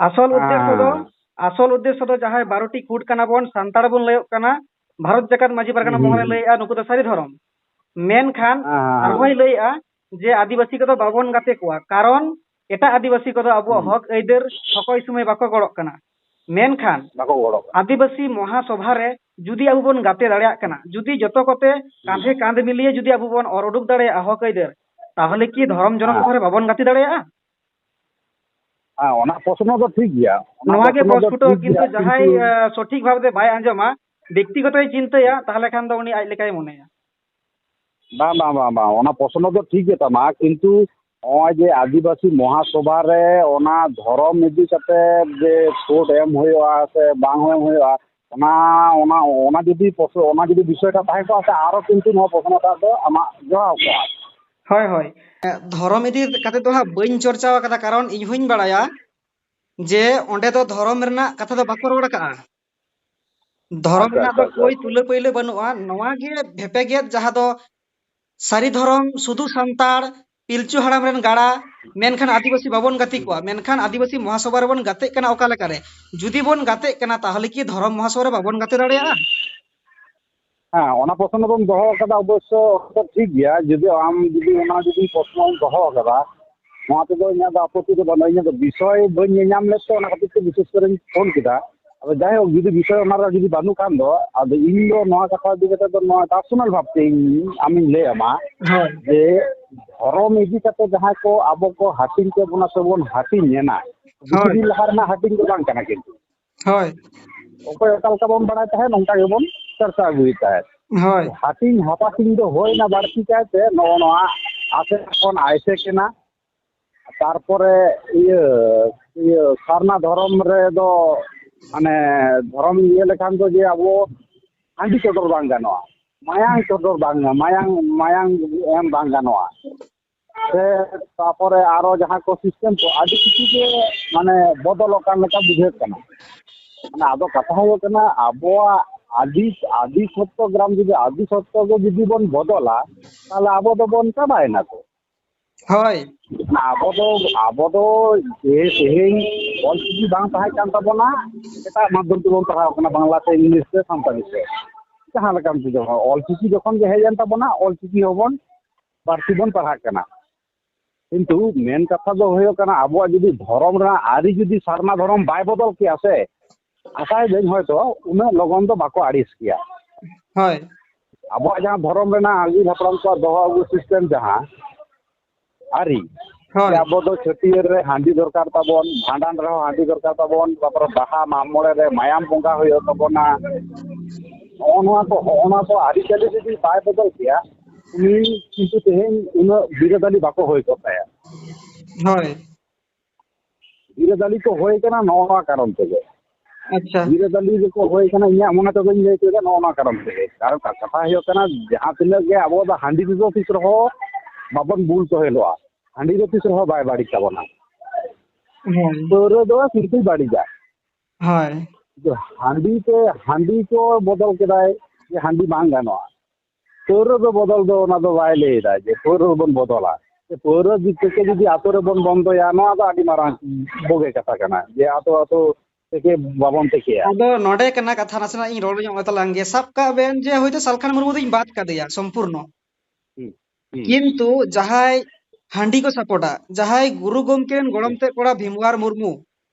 ᱟᱥᱚᱞ ᱩᱫᱽᱫᱮᱥᱥᱚ ᱫᱚ, ᱦᱮᱸ᱾ ᱟᱥᱚᱞ ᱩᱫᱽᱫᱮᱥᱥᱚ ᱫᱚ ᱡᱟᱦᱟᱸᱭ ᱵᱟᱨᱚ ᱴᱤ ᱠᱷᱩᱸᱴ ᱠᱟᱱᱟ ᱵᱚᱱ, ᱥᱟᱱᱛᱟᱲ ᱵᱚᱱ ᱞᱟᱹᱭᱚᱜ ᱠᱟᱱᱟ, ᱵᱷᱟᱨᱚᱛ ᱡᱟᱠᱟᱛ ᱢᱟᱹᱡᱷᱤ ᱯᱟᱨᱜᱟᱱᱟ ᱦᱩᱸ, ᱢᱚᱦᱚᱞᱮ ᱦᱩᱸ᱾ ᱞᱟᱹᱭᱮᱜᱼᱟ ᱱᱩᱠᱩ ᱫᱚ ᱥᱟᱹᱨᱤ ᱫᱷᱚᱨᱚᱢ, ᱢᱮᱱᱠᱷᱟᱱ ᱦᱮᱸ, ᱦᱮᱸ, ᱦᱮᱸ᱾ ᱟᱨᱦᱚᱸᱭ ᱞᱟᱹᱭᱮᱜᱼᱟ ᱡᱮ ᱟᱹᱫᱤᱵᱟᱹᱥᱤ ᱠᱚᱫᱚ ᱵᱟᱵᱚᱱ ᱜᱟᱛᱮ ᱠᱚᱣᱟ, ᱠᱟᱨᱚᱱ ᱮᱴᱟᱜ ᱟᱹᱫᱤᱵᱟᱹᱥᱤ ᱠᱚᱫᱚ ᱟᱵᱚᱣᱟᱜ ᱦᱩᱸ᱾ ᱦᱚᱠ ᱟᱹᱭᱫᱟᱹᱨ ᱚᱠᱚᱭ ᱥᱚᱢᱚᱭ ᱵᱟᱠᱚ ᱜᱚᱲᱚᱜ ᱠᱟᱱᱟ᱾ ᱢᱮᱱᱠᱷᱟᱱ ᱵᱟᱠᱚ ᱜᱚᱲᱚᱜ ᱠᱟᱱᱟ᱾ ᱟᱹᱫᱤᱵᱟᱹᱥᱤ ᱢᱚᱦᱟᱥᱚᱵᱷᱟ ᱨᱮ ᱡᱩᱫᱤ ᱟᱵᱚ ᱵᱚᱱ ᱜᱟᱛᱮ ᱫᱟᱲᱮᱭᱟᱜ ᱠᱟᱱᱟ, ᱡᱩᱫᱤ ᱡᱚᱛᱚ ᱠᱚᱛᱮ ᱦᱩᱸ᱾ ᱠᱟᱸᱫᱷᱮ ᱠᱟᱸᱫᱷ ᱢᱤᱞᱤᱭᱮ ᱡᱩᱫᱤ ᱟᱵᱚ ᱵᱚᱱ ᱚᱨ ᱩᱰᱩᱠ ᱫᱟᱲᱮᱭᱟᱜᱼᱟ ᱦᱚᱠ ᱟᱹᱭᱫᱟᱹᱨ, ᱛᱟᱦᱚᱞᱮ ᱠᱤ ᱫᱷᱚᱨᱚᱢ ᱡᱚᱱᱚᱠ ᱦᱮᱸ᱾ ᱥᱚᱵᱷᱟ ᱨᱮ ᱵᱟᱵᱚᱱ ᱜᱟᱛᱮ ᱫᱟᱲᱮᱭᱟᱜᱼᱟ? ᱦᱮᱸ, ᱚᱱᱟ ᱯᱨᱚᱥᱱᱚ ᱫᱚ ᱴᱷᱤᱠ ᱜᱮᱭᱟ, ᱚᱱᱟ ᱱᱚᱣᱟ ᱜᱮ ᱯᱨᱚᱥᱱᱚ ᱫᱚ ᱯᱨᱚᱥᱯᱷᱩᱴᱚ, ᱴᱷᱤᱠ ᱠᱤᱱᱛᱩ ᱜᱮᱭᱟ, ᱡᱟᱦᱟᱸᱭ, ᱠᱤᱱᱛᱩ ᱟᱸ, ᱥᱚᱴᱷᱤᱠ ᱵᱷᱟᱵᱛᱮ ᱵᱟᱭ ᱟᱸᱡᱚᱢᱟ, ᱵᱮᱠᱛᱤᱜᱚᱛᱚᱭ ᱪᱤᱱᱛᱟᱹᱭᱟ, ᱛᱟᱦᱚᱞᱮ ᱠᱷᱟᱱ ᱫᱚ ᱩᱱᱤ ᱟᱡ ᱞᱮᱠᱟᱭ ᱢᱚᱱᱮᱭᱟ᱾ ᱵᱟᱝ, ᱵᱟᱝ, ᱵᱟᱝ, ᱵᱟᱝ, ᱚᱱᱟ ᱯᱨᱚᱥᱱᱚ ᱫᱚ ᱴᱷᱤᱠ ᱜᱮ ᱛᱟᱢᱟ, ᱠᱤᱱᱛᱩ ᱱᱚᱜᱼᱚᱭ ᱡᱮ ᱟᱹᱫᱤᱵᱟᱹᱥᱤ ᱢᱚᱦᱟᱥᱚᱵᱷᱟ ᱨᱮ ᱚᱱᱟ ᱫᱷᱚᱨᱚᱢ ᱤᱫᱤ ᱠᱟᱛᱮ ᱡᱮ ᱵᱷᱳᱴ ᱮᱢ ᱦᱩᱭᱩᱜᱼᱟ ᱥᱮ ᱵᱟᱝ ᱮᱢ ᱦᱩᱭᱩᱜᱼᱟ, ᱚᱱᱟ ᱚᱱᱟ ᱚᱱᱟ ᱡᱩᱫᱤ ᱯᱚᱥ- ᱚᱱᱟ ᱡᱩᱫᱤ ᱵᱤᱥᱚᱭᱴᱟ ᱛᱟᱦᱮᱸ ᱠᱚᱜᱼᱟ ᱥᱮ ᱟᱨᱚ ᱠᱤᱱᱛᱩ ᱱᱚᱣᱟ ᱯᱨᱚᱥᱱᱚᱴᱟᱜ ᱫᱚ ᱟᱢᱟᱜ ᱡᱚᱲᱟᱣ ᱠᱚᱜᱼᱟ᱾ ᱦᱳᱭ, ᱦᱳᱭ᱾ ᱮ, ᱫᱷᱚᱨᱚᱢ ᱤᱫᱤ ᱠᱟᱛᱮ ᱫᱚ ᱦᱟᱸᱜ ᱵᱟᱹᱧ ᱪᱚᱨᱪᱟᱣ ᱟᱠᱟᱫᱟ, ᱠᱟᱨᱚᱱ ᱤᱧ ᱦᱚᱧ ᱵᱟᱲᱟᱭᱟ ᱡᱮ ᱚᱸᱰᱮ ᱫᱚ ᱫᱷᱚᱨᱚᱢ ᱨᱮᱱᱟᱜ ᱠᱟᱛᱷᱟ ᱫᱚ ᱵᱟᱠᱚ ᱨᱚᱲ ᱟᱠᱟᱜᱼᱟ᱾ ᱫᱷᱚᱨᱚᱢ ᱟᱪᱪᱷᱟ, ᱨᱮᱱᱟᱜ ᱟᱪᱪᱷᱟ, ᱫᱚ ᱟᱪᱪᱷᱟ, ᱠᱳᱭ ᱟᱪᱪᱷᱟ᱾ ᱛᱩᱞᱟᱹ ᱯᱟᱹᱭᱞᱟᱹ ᱵᱟᱹᱱᱩᱜᱼᱟ᱾ ᱱᱚᱣᱟ ᱜᱮ ᱵᱷᱮᱯᱮᱜᱮᱫ, ᱡᱟᱦᱟᱸ ᱫᱚ ᱥᱟᱹᱨᱤ ᱫᱷᱚᱨᱚᱢ ᱥᱩᱫᱷᱩ ᱥᱟᱱᱛᱟᱲ ᱯᱤᱞᱪᱩ ᱦᱟᱲᱟᱢ ᱨᱮᱱ ᱜᱟᱲᱟ, ᱢᱮᱱᱠᱷᱟᱱ ᱟᱹᱫᱤᱵᱟᱹᱥᱤ ᱵᱟᱵᱚᱱ ᱜᱟᱛᱮ ᱠᱚᱣᱟ, ᱢᱮᱱᱠᱷᱟᱱ ᱟᱹᱫᱤᱵᱟᱹᱥᱤ ᱢᱚᱦᱟᱥᱚᱵᱷᱟ ᱨᱮᱵᱚᱱ ᱜᱟᱛᱮᱜ ᱠᱟᱱᱟ ᱚᱠᱟ ᱞᱮᱠᱟᱨᱮ? ᱡᱩᱫᱤ ᱵᱚᱱ ᱜᱟᱛᱮᱜ ᱠᱟᱱᱟ, ᱛᱟᱦᱚᱞᱮ ᱠᱤ ᱫᱷᱚᱨᱚᱢ ᱢᱚᱦᱟᱥᱚᱵᱷᱟ ᱨᱮ ᱵᱟᱵᱚᱱ ᱜᱟᱛᱮ ᱫᱟᱲᱮᱭᱟᱜᱼᱟ? ᱦᱮᱸ, ᱚᱱᱟ ᱯᱨᱚᱥᱱᱚ ᱫᱚᱢ ᱫᱚᱦᱚ ᱟᱠᱟᱫᱟ, ᱚᱵᱚᱥᱥᱚ ᱚᱱᱟ ᱫᱚ ᱴᱷᱤᱠ ᱜᱮᱭᱟ᱾ ᱡᱩᱫᱤ ᱟᱢ ᱡᱩᱫᱤ ᱚᱱᱟ ᱡᱩᱫᱤ ᱯᱨᱚᱥᱱᱚᱢ ᱫᱚᱦᱚ ᱟᱠᱟᱫᱟ, ᱱᱚᱣᱟ ᱛᱮᱫᱚ ᱤᱧᱟᱹᱜ ᱫᱚ ᱟᱯᱚᱛᱛᱤ ᱫᱚ ᱵᱟᱹᱱᱩᱜᱼᱟ᱾ ᱤᱧᱟᱹᱜ ᱫᱚ ᱵᱤᱥᱚᱭ ᱵᱟᱹᱧ ᱧᱮᱧᱟᱢ ᱞᱮᱫ ᱛᱮ ᱚᱱᱟ ᱠᱷᱟᱹᱛᱤᱨ ᱛᱮ ᱵᱤᱥᱮᱥ ᱠᱚᱨᱮᱧ ᱯᱷᱳᱱ ᱠᱮᱫᱟ᱾ ᱟᱫᱚ ᱡᱟᱭᱦᱳᱠ, ᱡᱩᱫᱤ ᱵᱤᱥᱚᱭ ᱚᱱᱟ ᱨᱮ ᱡᱩᱫᱤ ᱵᱟᱹᱱᱩᱜ ᱠᱷᱟᱱ ᱫᱚ, ᱟᱫᱚ ᱤᱧ ᱫᱚ ᱱᱚᱣᱟ ᱠᱟᱛᱷᱟ ᱤᱫᱤ ᱠᱟᱛᱮ ᱫᱚ ᱱᱚᱣᱟ ᱯᱟᱨᱥᱚᱱᱟᱞ ᱵᱷᱟᱵᱽ ᱛᱮ ᱤᱧ ᱟᱢᱤᱧ ᱞᱟᱹᱭ ᱟᱢᱟ ᱦᱳᱭ᱾ ᱡᱮ ᱫᱷᱚᱨᱚᱢ ᱤᱫᱤ ᱠᱟᱛᱮ ᱡᱟᱦᱟᱸᱭ ᱠᱚ ᱟᱵᱚ ᱠᱚ ᱦᱟᱹᱴᱤᱧ ᱠᱮᱫ ᱵᱚᱱᱟ ᱥᱮᱵᱚᱱ ᱦᱟᱹᱴᱤᱧ ᱮᱱᱟ, ᱦᱳᱭ᱾ ᱠᱤᱪᱷᱩ ᱫᱤᱱ ᱞᱟᱦᱟ ᱨᱮᱱᱟᱜ ᱦᱟᱹᱴᱤᱧ ᱫᱚ ᱵᱟᱝ ᱠᱟᱱᱟ ᱠᱤᱱᱛᱩ᱾ ᱦᱳᱭ᱾ ᱚᱠᱚᱭ ᱚᱠᱟ ᱞᱮᱠᱟ ᱵᱚᱱ ᱵᱟᱲᱟᱭ ᱛᱟᱦᱮᱸᱫ, ᱚᱱᱠᱟ ᱜᱮᱵᱚᱱ ᱪᱟᱨᱪᱟ ᱟᱹᱜᱩᱭᱮᱫ ᱛᱟᱦᱮᱸᱫ᱾ ᱦᱳᱭ᱾ ᱦᱟᱹᱴᱤᱧ ᱦᱟᱯᱟᱴᱤᱧ ᱫᱚ ᱦᱩᱭᱱᱟ ᱵᱟᱹᱲᱛᱤ ᱠᱟᱭᱛᱮ ᱱᱚᱜᱼᱚ ᱱᱚᱣᱟ ᱟᱥᱮ ᱠᱷᱚᱱ ᱟᱭᱥᱮᱠ ᱮᱱᱟ᱾ ᱛᱟᱨᱯᱚᱨᱮ ᱤᱭᱟᱹ, ᱤᱭᱟᱹ ᱥᱟᱨᱱᱟ ᱫᱷᱚᱨᱚᱢ ᱨᱮᱫᱚ ᱢᱟᱱᱮ ᱫᱷᱚᱨᱚᱢ ᱤᱭᱟᱹ ᱞᱮᱠᱷᱟᱱ ᱫᱚ ᱡᱮ ᱟᱵᱚ ᱦᱟᱺᱰᱤ ᱪᱚᱰᱚᱨ ᱵᱟᱝ ᱜᱟᱱᱚᱜᱼᱟ, ᱢᱟᱭᱟᱝ ᱪᱚᱰᱚᱨ ᱵᱟᱝ, ᱢᱟᱭᱟᱝ, ᱢᱟᱭᱟᱝ ᱮᱢ ᱵᱟᱝ ᱜᱟᱱᱚᱜᱼᱟ᱾ ᱥᱮ ᱛᱟᱯᱚᱨᱮ ᱟᱨᱚ ᱡᱟᱦᱟᱸ ᱠᱚ ᱥᱤᱥᱴᱮᱢ ᱠᱚ ᱟᱹᱰᱤ ᱠᱤᱪᱷᱩ ᱜᱮ ᱢᱟᱱᱮ ᱵᱚᱫᱚᱞᱚᱜ ᱠᱟᱱ ᱞᱮᱠᱟ ᱵᱩᱡᱷᱟᱹᱜ ᱠᱟᱱᱟ᱾ ᱢᱟᱱᱮ ᱟᱫᱚ ᱠᱟᱛᱷᱟ ᱦᱩᱭᱩᱜ ᱠᱟᱱᱟ, ᱟᱵᱚᱣᱟᱜ ᱟᱹᱫᱤ, ᱟᱹᱫᱤ ᱥᱚᱛᱛᱚ ᱜᱨᱟᱢ ᱡᱩᱫᱤ ᱟᱹᱫᱤ ᱥᱚᱛᱛᱚ ᱜᱮ ᱡᱩᱫᱤ ᱵᱚᱱ ᱵᱚᱫᱚᱞᱟ, ᱛᱟᱦᱚᱞᱮ ᱟᱵᱚ ᱫᱚᱵᱚᱱ ᱪᱟᱵᱟᱭᱮᱱᱟ ᱛᱚ᱾ ᱦᱳᱭ᱾ ᱟᱵᱚ ᱫᱚ, ᱟᱵᱚ ᱫᱚ ᱡᱮ ᱛᱮᱦᱮᱧ ᱚᱞᱪᱤᱠᱤ ᱵᱟᱝ ᱛᱟᱦᱮᱸ ᱠᱟᱱ ᱛᱟᱵᱚᱱᱟ, ᱮᱴᱟᱜ ᱢᱟᱫᱽᱫᱷᱚᱢ ᱛᱮᱵᱚᱱ ᱯᱟᱲᱦᱟᱣ ᱠᱟᱱᱟ, ᱵᱟᱝᱞᱟ ᱛᱮ, ᱤᱝᱞᱤᱥ ᱛᱮ, ᱥᱟᱱᱛᱟᱲᱤ ᱛᱮ, ᱡᱟᱦᱟᱸ ᱞᱮᱠᱟᱱ ᱛᱮ ᱡᱚᱠᱷᱚᱱ ᱚᱞᱪᱤᱠᱤ ᱡᱚᱠᱷᱚᱱ ᱜᱮ ᱦᱮᱡ ᱮᱱ ᱛᱟᱵᱚᱱᱟ, ᱚᱞᱪᱤᱠᱤ ᱦᱚᱸᱵᱚᱱ ᱵᱟᱹᱲᱛᱤ ᱵᱚᱱ ᱯᱟᱲᱦᱟᱜ ᱠᱟᱱᱟ᱾ ᱠᱤᱱᱛᱩ ᱢᱮᱱ ᱠᱟᱛᱷᱟ ᱫᱚ ᱦᱩᱭᱩᱜ ᱠᱟᱱᱟ, ᱟᱵᱚᱣᱟᱜ ᱡᱩᱫᱤ ᱫᱷᱚᱨᱚᱢ ᱨᱮᱱᱟᱜ ᱟᱹᱨᱤ ᱡᱩᱫᱤ ᱥᱟᱨᱱᱟ ᱫᱷᱚᱨᱚᱢ ᱵᱟᱭ ᱵᱚᱫᱚᱞ ᱠᱮᱭᱟ ᱥᱮ, ᱟᱥᱟᱭ ᱫᱟᱹᱧ ᱦᱚᱭᱛᱚ ᱩᱱᱟᱹᱜ ᱞᱚᱜᱚᱱ ᱫᱚ ᱵᱟᱠᱚ ᱟᱹᱲᱤᱥ ᱠᱮᱭᱟ᱾ ᱦᱳᱭ᱾ ᱟᱵᱚᱣᱟᱜ ᱡᱟᱦᱟᱸ ᱫᱷᱚᱨᱚᱢ ᱨᱮᱱᱟᱜ ᱟᱹᱜᱤᱞ ᱦᱟᱯᱲᱟᱢ ᱠᱚᱣᱟᱜ ᱫᱚᱦᱚ ᱟᱹᱜᱩ ᱥᱤᱥᱴᱮᱢ ᱡᱟᱦᱟᱸ ᱟᱹᱨᱤ, ᱦᱳᱭ᱾ ᱡᱮ ᱟᱵᱚ ᱫᱚ ᱪᱷᱟᱹᱴᱭᱟᱹᱨ ᱨᱮ ᱦᱟᱺᱰᱤ ᱫᱚᱨᱠᱟᱨ ᱛᱟᱵᱚᱱ, ᱵᱷᱟᱸᱰᱟᱱ ᱨᱮᱦᱚᱸ ᱦᱟᱺᱰᱤ ᱫᱚᱨᱠᱟᱨ ᱛᱟᱵᱚᱱ, ᱛᱟᱨᱯᱚᱨᱮ ᱵᱟᱦᱟ ᱢᱟᱜ ᱢᱚᱬᱮ ᱨᱮ ᱢᱟᱭᱟᱢ ᱵᱚᱸᱜᱟ ᱦᱩᱭᱩᱜ ᱛᱟᱵᱚᱱᱟ᱾ ᱱᱚᱜᱼᱚ ᱱᱚᱣᱟ ᱠᱚ, ᱦᱚᱸᱜᱼᱚ ᱱᱚᱣᱟ ᱠᱚ ᱟᱹᱨᱤᱪᱟᱹᱞᱤ ᱡᱩᱫᱤ ᱵᱟᱭ ᱵᱚᱫᱚᱞ ᱠᱮᱭᱟ, ᱩᱱᱤ ᱠᱤᱱᱛᱩ ᱛᱮᱦᱮᱧ ᱩᱱᱟᱹᱜ ᱵᱤᱨᱟᱹᱫᱟᱞᱤ ᱵᱟᱠᱚ ᱦᱩᱭ ᱠᱚᱜ ᱛᱟᱭᱟ᱾ ᱦᱳᱭ᱾ ᱵᱤᱨᱳᱫᱷᱟᱞᱤ ᱠᱚ ᱦᱩᱭ ᱠᱟᱱᱟ ᱱᱚᱜᱼᱚ ᱱᱚᱣᱟ ᱠᱟᱨᱚᱱ ᱛᱮᱜᱮ᱾ ᱟᱪᱪᱷᱟ᱾ ᱵᱤᱨᱳᱫᱷᱟᱞᱤ ᱨᱮᱠᱚ ᱦᱩᱭ ᱠᱟᱱᱟ, ᱤᱧᱟᱹᱜ ᱢᱚᱱᱮ ᱛᱮᱫᱚᱧ ᱞᱟᱹᱭ ᱦᱚᱪᱚᱭᱮᱫᱟ ᱱᱚᱜᱼᱚ ᱱᱚᱣᱟ ᱠᱟᱨᱚᱱ ᱛᱮᱜᱮ᱾ ᱠᱟᱨᱚᱱ ᱠᱟᱛᱷᱟ ᱦᱩᱭᱩᱜ ᱠᱟᱱᱟ, ᱡᱟᱦᱟᱸ ᱛᱤᱱᱟᱹᱜ ᱜᱮ ᱟᱵᱚ ᱫᱚ ᱦᱟᱺᱰᱤ ᱛᱮᱫᱚ ᱛᱤᱥ ᱨᱮᱦᱚᱸ ᱵᱟᱵᱚᱱ ᱵᱩᱞ ᱛᱚᱦᱮᱞᱚᱜᱼᱟ, ᱦᱟᱺᱰᱤ ᱫᱚ ᱛᱤᱥ ᱨᱮᱦᱚᱸ ᱵᱟᱭ ᱵᱟᱹᱲᱤᱡ ᱛᱟᱵᱚᱱᱟ᱾ ᱦᱳᱭ᱾ ᱯᱟᱹᱣᱨᱟᱹ ᱫᱚ ᱥᱤᱨᱯᱤ ᱵᱟᱹᱲᱤᱡᱟ᱾ ᱦᱳᱭ᱾ ᱦᱟᱺᱰᱤ ᱛᱮ, ᱦᱟᱺᱰᱤ ᱠᱚ ᱵᱚᱫᱚᱞ ᱠᱮᱫᱟᱭ ᱡᱮ ᱦᱟᱺᱰᱤ ᱵᱟᱝ ᱜᱟᱱᱚᱜᱼᱟ᱾ ᱯᱟᱹᱣᱨᱟᱹ ᱫᱚ ᱵᱚᱫᱚᱞ ᱫᱚ ᱚᱱᱟ ᱫᱚ ᱵᱟᱭ ᱞᱟᱹᱭ ᱮᱫᱟ ᱡᱮ ᱯᱟᱹᱣᱨᱟᱹ ᱵᱚᱱ ᱵᱚᱫᱚᱞᱟ᱾ ᱥᱮ ᱯᱟᱹᱣᱨᱟᱹ ᱡᱩᱫᱤ ᱛᱮᱜᱮ ᱡᱩᱫᱤ ᱟᱛᱳ ᱨᱮᱵᱚᱱ ᱵᱚᱱᱫᱚᱭᱟ, ᱱᱚᱣᱟ ᱫᱚ ᱟᱹᱰᱤ ᱢᱟᱨᱟᱝ ᱵᱩᱜᱮ ᱠᱟᱛᱷᱟ ᱠᱟᱱᱟ ᱡᱮ ᱟᱛᱳ ᱟᱛᱳ ᱛᱮᱜᱮ ᱵᱟᱵᱚᱱ ᱛᱮᱠᱮᱭᱟ᱾ ᱟᱫᱚ ᱱᱚᱰᱮ ᱠᱟᱱᱟ ᱠᱟᱛᱷᱟ, ᱱᱟᱥᱮᱱᱟᱜ ᱤᱧ ᱨᱚᱲ ᱧᱚᱜ ᱛᱟᱞᱟᱝ ᱜᱮ᱾ ᱥᱟᱵ ᱠᱟᱜ ᱵᱮᱱ ᱡᱮ ᱦᱚᱭᱛᱳ ᱥᱟᱞᱠᱷᱟᱱ ᱢᱩᱨᱢᱩ ᱫᱚᱧ ᱵᱟᱫ ᱠᱟᱫᱮᱭᱟ ᱥᱚᱢᱯᱩᱨᱱᱚ, ᱦᱩᱸ, ᱦᱩᱸ᱾ ᱠᱤᱱᱛᱩ ᱡᱟᱦᱟᱸᱭ ᱦᱟᱺᱰᱤ ᱠᱚ ᱥᱟᱯᱚᱴᱟ, ᱡᱟᱦᱟᱸᱭ ᱜᱩᱨᱩ ᱜᱚᱢᱠᱮ ᱨᱮᱱ ᱜᱚᱲᱚᱢ ᱦᱩᱸ᱾ ᱛᱮᱫ ᱠᱚᱲᱟ ᱵᱷᱤᱢᱣᱟᱨ ᱢᱩᱨᱢᱩ,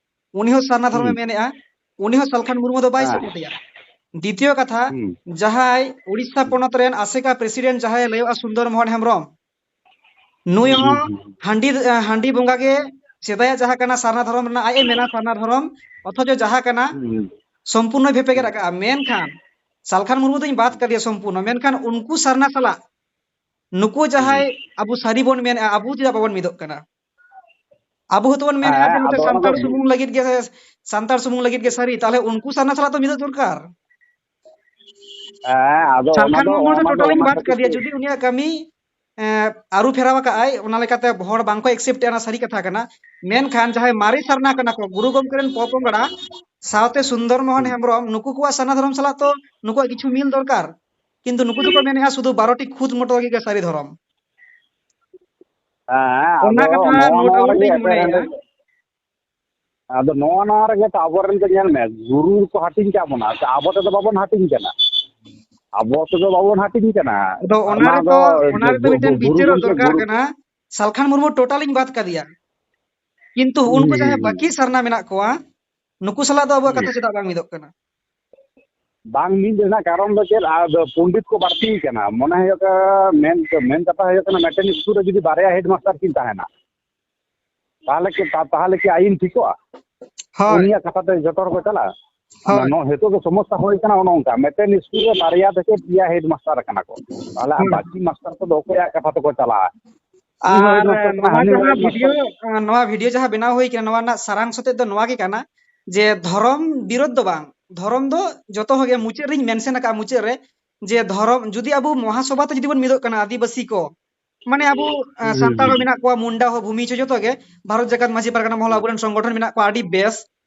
ᱩᱱᱤ ᱦᱚᱸ ᱥᱟᱨᱱᱟ ᱫᱷᱚᱨᱚᱢᱮ ᱦᱩᱸ᱾ ᱢᱮᱱᱮᱜᱼᱟ, ᱩᱱᱤ ᱦᱚᱸ ᱥᱟᱞᱠᱷᱟᱱ ᱢᱩᱨᱢᱩ ᱫᱚ ᱵᱟᱭ ᱦᱮᱸ᱾ ᱥᱟᱯᱚᱴᱮᱭᱟ᱾ ᱫᱤᱛᱤᱭᱚ ᱠᱟᱛᱷᱟ, ᱦᱩᱸ᱾ ᱡᱟᱦᱟᱸᱭ ᱩᱲᱤᱥᱥᱟ ᱦᱩᱸ᱾ ᱯᱚᱱᱚᱛ ᱨᱮᱱ ᱟᱥᱮᱠᱟ president ᱡᱟᱦᱟᱸᱭ ᱞᱟᱹᱭᱚᱜᱼᱟ ᱥᱩᱱᱫᱚᱨ ᱢᱳᱦᱚᱱ ᱦᱮᱢᱵᱨᱚᱢ, ᱱᱩᱭ ᱦᱩᱸ, ᱦᱚᱸ ᱦᱩᱸ, ᱦᱩᱸ, ᱦᱩᱸ᱾ ᱦᱟᱺᱰᱤ, ᱦᱟᱺᱰᱤ ᱵᱚᱸᱜᱟ ᱜᱮ ᱥᱮᱫᱟᱭᱟᱜ ᱡᱟᱦᱟᱸ ᱠᱟᱱᱟ ᱥᱟᱨᱱᱟ ᱫᱷᱚᱨᱚᱢ ᱨᱮᱱᱟᱜ, ᱟᱡ ᱮ ᱢᱮᱱᱟ ᱥᱟᱨᱱᱟ ᱫᱷᱚᱨᱚᱢ, ᱚᱛᱷᱚᱪᱚ ᱡᱟᱦᱟᱸ ᱠᱟᱱᱟ ᱦᱩᱸ, ᱦᱩᱸ᱾ ᱥᱚᱢᱯᱩᱨᱱᱚᱭ ᱵᱷᱮᱯᱮᱜᱮᱫ ᱦᱩᱸ᱾ ᱟᱠᱟᱫᱼᱟ᱾ ᱢᱮᱱᱠᱷᱟᱱ ᱥᱟᱞᱠᱷᱟᱱ ᱢᱩᱨᱢᱩ ᱫᱚᱧ ᱵᱟᱫ ᱠᱟᱫᱮᱭᱟ ᱥᱚᱢᱯᱩᱨᱱᱚ, ᱢᱮᱱᱠᱷᱟᱱ ᱩᱱᱠᱩ ᱥᱟᱨᱱᱟ ᱥᱟᱞᱟᱜ ᱱᱩᱠᱩ ᱦᱩᱸ᱾ ᱡᱟᱦᱟᱸᱭ ᱟᱵᱚ ᱥᱟᱹᱨᱤ ᱵᱚᱱ ᱢᱮᱱᱮᱫᱼᱟ, ᱟᱵᱚ ᱪᱮᱫᱟᱜ ᱵᱟᱵᱚᱱ ᱢᱤᱫᱚᱜ ᱠᱟᱱᱟ? ᱟᱵᱚ ᱦᱚᱸᱛᱚ ᱵᱚᱱ ᱢᱮᱱᱮᱫᱼᱟ ᱡᱮ ᱦᱮᱸ, ᱱᱚᱛᱮ ᱟᱫᱚ ᱚᱱᱟ ᱫᱚ ᱥᱟᱱᱛᱟᱲ ᱥᱩᱢᱩᱝ ᱞᱟᱹᱜᱤᱫ ᱜᱮ, ᱥᱟᱱᱛᱟᱲ ᱥᱩᱢᱩᱝ ᱞᱟᱹᱜᱤᱫ ᱜᱮ ᱥᱟᱹᱨᱤ, ᱛᱟᱦᱚᱞᱮ ᱩᱱᱠᱩ ᱥᱟᱨᱱᱟ ᱥᱟᱞᱟᱜ ᱛᱚ ᱢᱤᱫᱚᱜ ᱫᱚᱨᱠᱟᱨ᱾ ᱦᱮᱸ, ᱟᱫᱚ ᱚᱱᱟ ᱥᱟᱞᱠᱷᱟᱱ ᱫᱚ, ᱢᱩᱨᱢᱩ ᱫᱚ ᱚᱱᱟ ᱫᱚ ᱴᱳᱴᱟᱞᱤᱧ ᱚᱱᱟ ᱵᱟᱫ ᱠᱟᱫᱮᱭᱟ, ᱠᱷᱟᱹᱛᱤᱨ ᱡᱩᱫᱤ ᱩᱱᱤᱭᱟᱜ ᱠᱟᱹᱢᱤ, ᱮᱸ, ᱟᱹᱨᱩ ᱯᱷᱮᱨᱟᱣ ᱟᱠᱟᱫ ᱟᱭ, ᱚᱱᱟ ᱞᱮᱠᱟᱛᱮ ᱦᱚᱲ ᱵᱟᱝᱠᱚ accept ᱮᱫᱼᱟ, ᱚᱱᱟ ᱥᱟᱹᱨᱤ ᱠᱟᱛᱷᱟ ᱠᱟᱱᱟ᱾ ᱢᱮᱱᱠᱷᱟᱱ ᱡᱟᱦᱟᱸᱭ ᱢᱟᱨᱮ ᱥᱟᱨᱱᱟ ᱠᱟᱱᱟ ᱠᱚ, ᱜᱩᱨᱩ ᱜᱚᱢᱠᱮ ᱨᱮᱱ ᱯᱚᱯᱚᱝᱲᱟ ᱥᱟᱶᱛᱮ ᱥᱩᱱᱫᱚᱨ ᱢᱳᱦᱚᱱ ᱦᱩᱸ᱾ ᱦᱮᱢᱵᱨᱚᱢ, ᱱᱩᱠᱩ ᱠᱚᱣᱟᱜ ᱥᱟᱨᱱᱟ ᱫᱷᱚᱨᱚᱢ ᱥᱟᱞᱟᱜ ᱛᱚ ᱱᱩᱠᱩᱣᱟᱜ ᱠᱤᱪᱷᱩ ᱢᱤᱞ ᱫᱚᱨᱠᱟᱨ, ᱠᱤᱱᱛᱩ ᱱᱩᱠᱩ ᱫᱚᱠᱚ ᱢᱮᱱᱮᱫᱼᱟ ᱥᱩᱫᱷᱩ ᱵᱟᱨᱚ ᱴᱤ ᱠᱷᱩᱫ ᱢᱚᱴᱚ ᱜᱮ ᱥᱟᱹᱨᱤ ᱫᱷᱚᱨᱚᱢ᱾ ᱦᱮᱸ, ᱚᱱᱟ ᱟᱫᱚ ᱠᱟᱛᱷᱟ ᱱᱚᱜᱼᱚ note ᱱᱚᱣᱟ out ᱨᱮᱜᱮ ᱞᱤᱧ ᱮᱯᱮᱨ ᱢᱚᱱᱮᱭᱮᱫᱼᱟ᱾ ᱦᱮᱸᱰᱮᱡ, ᱟᱫᱚ ᱱᱚᱜᱼᱚ ᱱᱚᱣᱟ ᱨᱮᱜᱮ ᱛᱚ ᱟᱵᱚᱨᱮᱱ ᱫᱚ ᱧᱮᱞ ᱢᱮ, ᱜᱩᱨᱩ ᱠᱚ ᱦᱟᱹᱴᱤᱧ ᱠᱟᱜ ᱵᱚᱱᱟ, ᱥᱮ ᱟᱵᱚ ᱛᱮᱫᱚ ᱵᱟᱵᱚᱱ ᱦᱟᱹᱴᱤᱧ ᱠᱟᱱᱟ, ᱟᱵᱚ ᱛᱮᱫᱚ ᱵᱟᱵᱚᱱ ᱦᱟᱹᱴᱤᱧ ᱠᱟᱱᱟ᱾ ᱟᱫᱚ ᱚᱱᱟ ᱚᱱᱟ ᱫᱚ ᱨᱮᱫᱚ, ᱚᱱᱟ ᱨᱮᱫᱚ ᱜᱩ-, ᱢᱤᱫᱴᱮᱱ ᱜᱩ-, ᱜᱩᱨᱩ ᱵᱤᱪᱟᱹᱨᱚᱜ ᱜᱚᱢᱠᱮ, ᱫᱚᱨᱠᱟᱨ ᱜᱩᱨᱩ ᱠᱟᱱᱟ᱾ ᱥᱟᱞᱠᱷᱟᱱ ᱢᱩᱨᱢᱩ ᱴᱳᱴᱟᱞᱤᱧ ᱵᱟᱫ ᱠᱟᱫᱮᱭᱟ, ᱠᱤᱱᱛᱩ ᱦᱩᱸ, ᱩᱱᱠᱩ ᱦᱩᱸ, ᱡᱟᱦᱟᱸᱭ ᱦᱩᱸ, ᱵᱟᱹᱠᱤ ᱥᱟᱨᱱᱟ ᱢᱮᱱᱟᱜ ᱠᱚᱣᱟ, ᱱᱩᱠᱩ ᱥᱟᱞᱟᱜ ᱫᱚ ᱟᱵᱚᱣᱟᱜ ᱦᱩᱸ᱾ ᱠᱟᱛᱷᱟ ᱪᱮᱫᱟᱜ ᱵᱟᱝ ᱢᱤᱫᱚᱜ ᱠᱟᱱᱟ? ᱵᱟᱝ ᱢᱤᱫ ᱨᱮᱱᱟᱜ ᱠᱟᱨᱚᱱ ᱫᱚ ᱪᱮᱫ? ᱟᱨ ᱯᱚᱱᱰᱤᱛ ᱠᱚ ᱵᱟᱹᱲᱛᱤ ᱠᱟᱱᱟ᱾ ᱢᱚᱱᱮ ᱦᱩᱭᱩᱜ ᱠᱟᱱᱟ, ᱢᱮᱱ, ᱢᱮᱱ ᱠᱟᱛᱷᱟ ᱦᱩᱭᱩᱜ ᱠᱟᱱᱟ, ᱢᱤᱫᱴᱮᱱ ᱥᱠᱩᱞ ᱨᱮ ᱡᱩᱫᱤ ᱵᱟᱨᱭᱟ headmaster ᱠᱤᱱ ᱛᱟᱦᱮᱱᱟ, ᱛᱟᱦᱚᱞᱮ ᱠᱤ, ᱛᱟ-, ᱛᱟᱦᱚᱞᱮ ᱠᱤ ᱟᱹᱭᱤᱱ ᱴᱷᱤᱠᱚᱜᱼᱟ? ᱦᱳᱭ᱾ ᱩᱱᱤᱭᱟᱜ ᱠᱟᱛᱷᱟ ᱛᱮ ᱡᱚᱛᱚ ᱦᱚᱲ ᱠᱚ ᱪᱟᱞᱟᱜᱼᱟ? ᱦᱳᱭ᱾ ᱱᱚᱣᱟ ᱦᱤᱛᱚᱜ ᱫᱚ ᱥᱚᱢᱚᱥᱥᱟ ᱦᱩᱭ ᱠᱟᱱᱟ ᱚᱱᱮ ᱚᱱᱠᱟ, ᱢᱤᱫᱴᱮᱱ ᱥᱠᱩᱞ ᱨᱮ ᱵᱟᱨᱭᱟ ᱛᱷᱮᱠᱮ ᱯᱮᱭᱟ headmaster ᱠᱟᱱᱟ ᱠᱚ, ᱛᱟᱦᱚᱞᱮ ᱦᱳᱭ᱾ ᱵᱟᱹᱠᱤ ᱢᱟᱥᱴᱟᱨ ᱠᱚᱫᱚ ᱚᱠᱚᱭᱟᱜ ᱠᱟᱛᱷᱟ ᱛᱮᱠᱚ ᱪᱟᱞᱟᱜᱼᱟ? ᱦᱳᱭ, ᱟᱨ ᱱᱚᱛᱮ ᱠᱷᱚᱱᱟᱜ ᱱᱚᱣᱟ ᱦᱟᱹᱱᱤ ᱡᱟᱦᱟᱸ ᱚᱲᱟᱜ ᱨᱮᱱᱟᱜ ᱵᱷᱤᱰᱤᱭᱳ, ᱱᱚᱣᱟ ᱵᱷᱤᱰᱤᱭᱳ ᱡᱟᱦᱟᱸ ᱵᱮᱱᱟᱣ ᱦᱩᱭ ᱠᱟᱱᱟ, ᱱᱚᱣᱟ ᱨᱮᱱᱟᱜ ᱥᱟᱨᱟᱝᱥᱚ ᱛᱮᱫ ᱫᱚ ᱱᱚᱣᱟ ᱜᱮ ᱠᱟᱱᱟ ᱡᱮ ᱫᱷᱚᱨᱚᱢ ᱵᱤᱨᱳᱫᱷ ᱫᱚ ᱵᱟᱝ, ᱫᱷᱚᱨᱚᱢ ᱫᱚ ᱡᱚᱛᱚ ᱦᱚᱲ ᱜᱮ, ᱢᱩᱪᱟᱹᱫ ᱨᱤᱧ ᱢᱮᱱᱥᱮᱱ ᱟᱠᱟᱫᱼᱟ ᱢᱩᱪᱟᱹᱫ ᱨᱮ, ᱡᱮ ᱫᱷᱚᱨᱚᱢ ᱡᱩᱫᱤ ᱟᱵᱚ ᱢᱚᱦᱟᱥᱚᱵᱷᱟ ᱛᱮ ᱡᱩᱫᱤ ᱵᱚᱱ ᱢᱤᱫᱚᱜ ᱠᱟᱱᱟ, ᱟᱹᱫᱤᱵᱟᱹᱥᱤ ᱠᱚ, ᱢᱟᱱᱮ ᱟᱵᱚ ᱟᱸ, ᱦᱩᱸ, ᱥᱟᱱᱛᱟᱲ ᱦᱚᱸ ᱦᱩᱸ, ᱢᱮᱱᱟᱜ ᱠᱚᱣᱟ, ᱢᱩᱱᱰᱟ ᱦᱚᱸ, ᱵᱷᱩᱢᱤᱡᱽ ᱦᱚᱸ, ᱡᱚᱛᱚ ᱜᱮ ᱵᱷᱟᱨᱚᱛ ᱡᱟᱠᱟᱛ ᱢᱟᱹᱡᱷᱤ ᱯᱟᱨᱜᱟᱱᱟ ᱢᱚᱦᱚᱞ, ᱦᱩᱸ, ᱟᱵᱚᱨᱮᱱ ᱥᱚᱝᱜᱚᱴᱷᱚᱱ ᱢᱮᱱᱟᱜ ᱠᱚᱣᱟ ᱟᱹᱰᱤ ᱵᱮᱥ᱾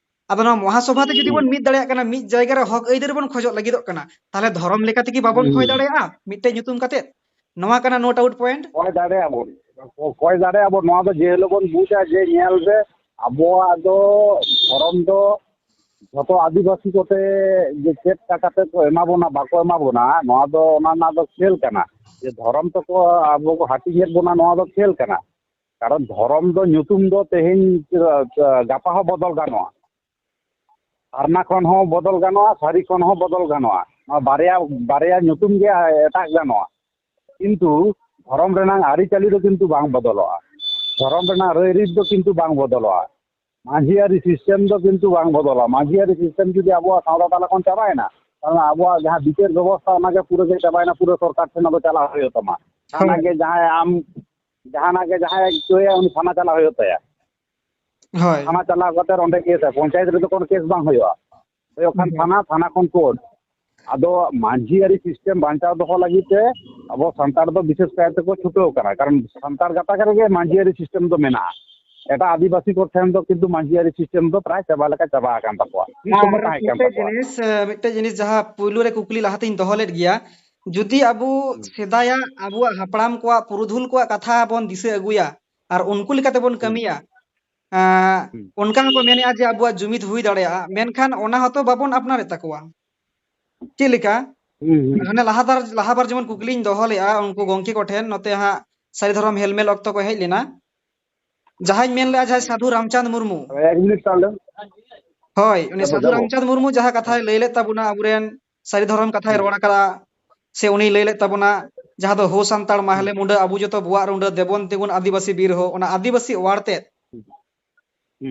ᱟᱫᱚ ᱱᱚᱣᱟ ᱢᱚᱦᱟᱥᱚᱵᱷᱟ ᱛᱮ ᱡᱩᱫᱤ ᱦᱩᱸ, ᱵᱚᱱ ᱢᱤᱫ ᱫᱟᱲᱮᱭᱟᱜ ᱠᱟᱱᱟ, ᱢᱤᱫ ᱡᱟᱭᱜᱟ ᱨᱮ ᱦᱚᱠ ᱟᱹᱭᱫᱟᱹᱨᱤ ᱵᱚᱱ ᱠᱷᱚᱡᱚᱜ ᱞᱟᱹᱜᱤᱫᱚᱜ ᱠᱟᱱᱟ, ᱛᱟᱦᱚᱞᱮ ᱫᱷᱚᱨᱚᱢ ᱞᱮᱠᱟ ᱛᱮᱜᱮ ᱵᱟᱵᱚᱱ ᱦᱩᱸ, ᱠᱷᱚᱭ ᱦᱩᱸ᱾ ᱫᱟᱲᱮᱭᱟᱜᱼᱟ ᱢᱤᱫᱴᱮᱡ ᱧᱩᱛᱩᱢ ᱠᱟᱛᱮ? ᱱᱚᱣᱟ ᱠᱟᱱᱟ no doubt point᱾ ᱠᱚᱭ ᱫᱟᱲᱮᱭᱟᱜᱼᱟ ᱵᱚᱱ, ᱠᱚᱭ ᱫᱟᱲᱮᱭᱟᱜᱼᱟ ᱵᱚᱱ᱾ ᱱᱚᱣᱟ ᱫᱚ ᱡᱮ ᱦᱤᱞᱳᱜ ᱵᱚᱱ ᱵᱩᱡᱟ ᱡᱮ ᱧᱮᱞ ᱨᱮ ᱟᱵᱚᱣᱟᱜ ᱫᱚ ᱫᱷᱚᱨᱚᱢ ᱫᱚ ᱡᱷᱚᱛᱚ ᱟᱹᱫᱤᱵᱟᱹᱥᱤ ᱠᱚᱛᱮ ᱡᱮ ᱪᱮᱫ ᱠᱟ ᱠᱟᱛᱮ ᱠᱚ ᱮᱢᱟ ᱵᱚᱱᱟ, ᱵᱟᱠᱚ ᱮᱢᱟ ᱵᱚᱱᱟ, ᱱᱚᱣᱟ ᱫᱚ ᱚᱱᱟ ᱨᱮᱱᱟᱜ ᱫᱚ ᱠᱷᱮᱞ ᱠᱟᱱᱟ᱾ ᱡᱮ ᱫᱷᱚᱨᱚᱢ ᱛᱮᱠᱚ ᱟᱵᱚ ᱠᱚ ᱦᱟᱹᱴᱤᱧᱮᱫ ᱵᱚᱱᱟ, ᱱᱚᱣᱟ ᱫᱚ ᱠᱷᱮᱞ ᱠᱟᱱᱟ᱾ ᱠᱟᱨᱚᱱ ᱫᱷᱚᱨᱚᱢ ᱫᱚ ᱧᱩᱛᱩᱢ ᱫᱚ ᱛᱮᱦᱮᱧ, ᱜᱟᱯᱟ ᱦᱚᱸ ᱵᱚᱫᱚᱞ ᱜᱟᱱᱚᱜᱼᱟ, ᱯᱷᱟᱨᱱᱟ ᱠᱷᱚᱱ ᱦᱚᱸ ᱵᱚᱫᱚᱞ ᱜᱟᱱᱚᱜᱼᱟ, ᱥᱟᱹᱨᱤ ᱠᱷᱚᱱ ᱦᱚᱸ ᱵᱚᱫᱚᱞ ᱜᱟᱱᱚᱜᱼᱟ᱾ ᱱᱚᱣᱟ ᱵᱟᱨᱭᱟ, ᱵᱟᱨᱭᱟ ᱧᱩᱛᱩᱢ ᱜᱮ ᱮᱴᱟᱜ ᱜᱟᱱᱚᱜᱼᱟ, ᱠᱤᱱᱛᱩ ᱫᱷᱚᱨᱚᱢ ᱨᱮᱱᱟᱜ ᱟᱹᱨᱤᱪᱟᱹᱞᱤ ᱫᱚ ᱠᱤᱱᱛᱩ ᱵᱟᱝ ᱵᱚᱫᱚᱞᱚᱜᱼᱟ᱾ ᱫᱷᱚᱨᱚᱢ ᱨᱮᱱᱟᱜ ᱨᱟᱹᱭ ᱨᱤᱛ ᱫᱚ ᱠᱤᱱᱛᱩ ᱵᱟᱝ ᱵᱚᱫᱚᱞᱚᱜᱼᱟ᱾ ᱢᱟᱹᱡᱷᱤ ᱟᱹᱨᱤ ᱥᱤᱥᱴᱮᱢ ᱫᱚ ᱠᱤᱱᱛᱩ ᱵᱟᱝ ᱵᱚᱫᱚᱞᱟ᱾ ᱢᱟᱹᱡᱷᱤ ᱟᱹᱨᱤ ᱥᱤᱥᱴᱮᱢ ᱡᱩᱫᱤ ᱟᱵᱚᱣᱟᱜ ᱥᱟᱶᱛᱟ ᱛᱟᱞᱟ ᱠᱷᱚᱱ ᱪᱟᱵᱟᱭᱮᱱᱟ, ᱛᱟᱦᱚᱞᱮ ᱟᱵᱚᱣᱟᱜ ᱡᱟᱦᱟᱸ ᱵᱤᱪᱟᱹᱨ ᱵᱮᱵᱚᱥᱛᱷᱟ, ᱚᱱᱟᱜᱮ ᱯᱩᱨᱟᱹ ᱜᱮ ᱪᱟᱵᱟᱭᱮᱱᱟ, ᱯᱩᱨᱟᱹ ᱥᱚᱨᱠᱟᱨ ᱴᱷᱮᱱ ᱟᱫᱚ ᱪᱟᱞᱟᱣ ᱦᱩᱭᱩᱜ ᱛᱟᱢᱟ᱾ ᱡᱟᱦᱟᱱᱟᱜ ᱦᱳᱭ, ᱜᱮ ᱡᱟᱦᱟᱸᱭ ᱟᱢ, ᱡᱟᱦᱟᱱᱟᱜ ᱜᱮ ᱡᱟᱦᱟᱸᱭ ᱪᱤᱠᱟᱹᱭᱟ, ᱩᱱᱤ ᱛᱷᱟᱱᱟ ᱪᱟᱞᱟᱣ ᱦᱩᱭᱩᱜ ᱛᱟᱭᱟ᱾ ᱦᱳᱭ, ᱛᱷᱟᱱᱟ ᱪᱟᱞᱟᱣ ᱠᱟᱛᱮ ᱚᱸᱰᱮ ᱠᱮᱥᱟ, ᱯᱚᱧᱪᱟᱭᱮᱛ ᱨᱮᱫᱚ ᱠᱳᱱᱳ ᱠᱮᱥ ᱵᱟᱝ ᱦᱩᱭᱩᱜᱼᱟ, ᱦᱩᱭᱩᱜ ᱠᱷᱟᱱ ᱦᱳᱭ, ᱛᱷᱟᱱᱟ, ᱛᱷᱟᱱᱟ ᱠᱷᱚᱱ ᱠᱳᱨᱴ᱾ ᱟᱫᱚ ᱢᱟᱹᱡᱷᱤ ᱟᱹᱨᱤ ᱥᱤᱥᱴᱮᱢ ᱵᱟᱧᱪᱟᱣ ᱫᱚᱦᱚ ᱞᱟᱹᱜᱤᱫ ᱛᱮ ᱟᱵᱚ ᱥᱟᱱᱛᱟᱲ ᱫᱚ ᱵᱤᱥᱮᱥ ᱠᱟᱭ ᱛᱮᱠᱚ ᱪᱷᱩᱴᱟᱹᱣ ᱠᱟᱱᱟ, ᱠᱟᱨᱚᱱ ᱥᱟᱱᱛᱟᱲ ᱜᱟᱛᱟᱠ ᱨᱮᱜᱮ ᱢᱟᱹᱡᱷᱤ ᱟᱹᱨᱤ ᱥᱤᱥᱴᱮᱢ ᱫᱚ ᱢᱮᱱᱟᱜᱼᱟ᱾ ᱮᱴᱟᱜ ᱟᱹᱫᱤᱵᱟᱹᱥᱤ ᱠᱚ ᱴᱷᱮᱱ ᱫᱚ ᱠᱤᱱᱛᱩ ᱢᱟᱹᱡᱷᱤ ᱟᱹᱨᱤ ᱥᱤᱥᱴᱮᱢ ᱫᱚ ᱯᱨᱟᱭ ᱪᱟᱵᱟ ᱞᱮᱠᱟ ᱪᱟᱵᱟ ᱟᱠᱟᱱ ᱛᱟᱠᱚᱣᱟ, ᱢᱤᱫ ᱥᱚᱢᱚᱭ ᱟᱨ ᱛᱟᱦᱮᱸ ᱠᱟᱱ ᱢᱤᱫᱴᱮᱡ ᱛᱟᱠᱚᱣᱟ᱾ ᱡᱤᱱᱤᱥ, ᱮ, ᱢᱤᱫᱴᱮᱡ ᱡᱤᱱᱤᱥ ᱡᱟᱦᱟᱸ ᱯᱩᱭᱞᱩ ᱨᱮ ᱠᱩᱠᱞᱤ ᱞᱟᱦᱟ ᱛᱤᱧ ᱫᱚᱦᱚ ᱞᱮᱫ ᱜᱮᱭᱟ, ᱡᱩᱫᱤ ᱟᱵᱚ ᱦᱩᱸ, ᱥᱮᱫᱟᱭᱟᱜ ᱟᱵᱚᱣᱟᱜ ᱦᱟᱯᱲᱟᱢ ᱠᱚᱣᱟᱜ ᱯᱩᱨᱩᱫᱷᱩᱞ ᱠᱚᱣᱟᱜ ᱠᱟᱛᱷᱟ ᱵᱚᱱ ᱫᱤᱥᱟᱹ ᱟᱹᱜᱩᱭᱟ ᱟᱨ ᱩᱱᱠᱩ ᱞᱮᱠᱟᱛᱮ ᱵᱚᱱ ᱦᱩᱸ, ᱠᱟᱹᱢᱤᱭᱟ, ᱮᱸ, ᱦᱩᱸ, ᱚᱱᱠᱟ ᱦᱚᱸᱠᱚ ᱢᱮᱱᱮᱜᱼᱟ ᱡᱮ ᱟᱵᱚᱣᱟᱜ ᱡᱩᱢᱤᱫ ᱦᱩᱭ ᱫᱟᱲᱮᱭᱟᱜᱼᱟ, ᱢᱮᱱᱠᱷᱟᱱ ᱚᱱᱟ ᱦᱚᱸᱛᱚ ᱵᱟᱵᱚᱱ ᱟᱯᱱᱟᱨᱮᱫ ᱛᱟᱠᱚᱣᱟ᱾ ᱪᱮᱫ ᱞᱮᱠᱟ? ᱦᱩᱸ, ᱦᱩᱸ, ᱦᱟᱱᱮ ᱞᱟᱦᱟ ᱫᱟᱨ-, ᱞᱟᱦᱟ ᱵᱟᱨ ᱡᱮᱢᱚᱱ ᱠᱩᱠᱞᱤᱧ ᱫᱚᱦᱚ ᱞᱮᱜᱼᱟ ᱩᱱᱠᱩ ᱜᱚᱝᱠᱮ ᱠᱚᱴᱷᱮᱱ, ᱱᱚᱛᱮ ᱦᱟᱸᱜ ᱥᱟᱹᱨᱤ ᱫᱷᱚᱨᱚᱢ ᱦᱮᱞᱢᱮᱞ ᱚᱠᱛᱚ ᱠᱚ ᱦᱮᱡ ᱞᱮᱱᱟ, ᱡᱟᱦᱟᱸᱧ ᱢᱮᱱ ᱞᱮᱜᱼᱟ, ᱡᱟᱦᱟᱸᱭ ᱥᱟᱹᱫᱷᱩ ᱨᱟᱢᱪᱟᱸᱫᱽ ᱢᱩᱨᱢᱩ, ᱛᱚᱵᱮ ᱮᱠ ᱢᱤᱱᱤᱴ ᱛᱟᱦᱚᱞᱮ᱾ ᱦᱳᱭ, ᱩᱱᱤ ᱫᱮᱵᱚ, ᱥᱟᱹᱫᱷᱩ ᱫᱮᱵᱚ᱾ ᱨᱟᱢᱪᱟᱸᱫᱽ ᱢᱩᱨᱢᱩ ᱡᱟᱦᱟᱸ ᱠᱟᱛᱷᱟᱭ ᱦᱮᱸ, ᱞᱟᱹᱭ ᱞᱮᱫ ᱛᱟᱵᱚᱱᱟ, ᱟᱵᱚᱨᱮᱱ ᱥᱟᱹᱨᱤ ᱫᱷᱚᱨᱚᱢ ᱠᱟᱛᱷᱟᱭ ᱦᱮᱸ, ᱨᱚᱲ ᱟᱠᱟᱫᱟ, ᱥᱮ ᱩᱱᱤ ᱞᱟᱹᱭ ᱞᱮᱫ ᱛᱟᱵᱚᱱᱟ, ᱡᱟᱦᱟᱸ ᱫᱚ ᱦᱳ ᱥᱟᱱᱛᱟᱲ ᱦᱮᱸ, ᱢᱟᱦᱞᱮ ᱢᱩᱸᱰᱟᱹ, ᱟᱵᱚ ᱡᱚᱛᱚ ᱵᱚᱣᱟᱜ ᱨᱩᱸᱰᱟᱹ, ᱫᱮᱵᱚᱱ ᱛᱤᱸᱜᱩᱱ ᱟᱹᱫᱤᱵᱟᱹᱥᱤ ᱵᱤᱨ ᱦᱳ, ᱚᱱᱟ ᱟᱹᱫᱤᱵᱟᱹᱥᱤ ᱚᱣᱟᱨ ᱛᱮᱫ᱾ ᱦᱮᱸ᱾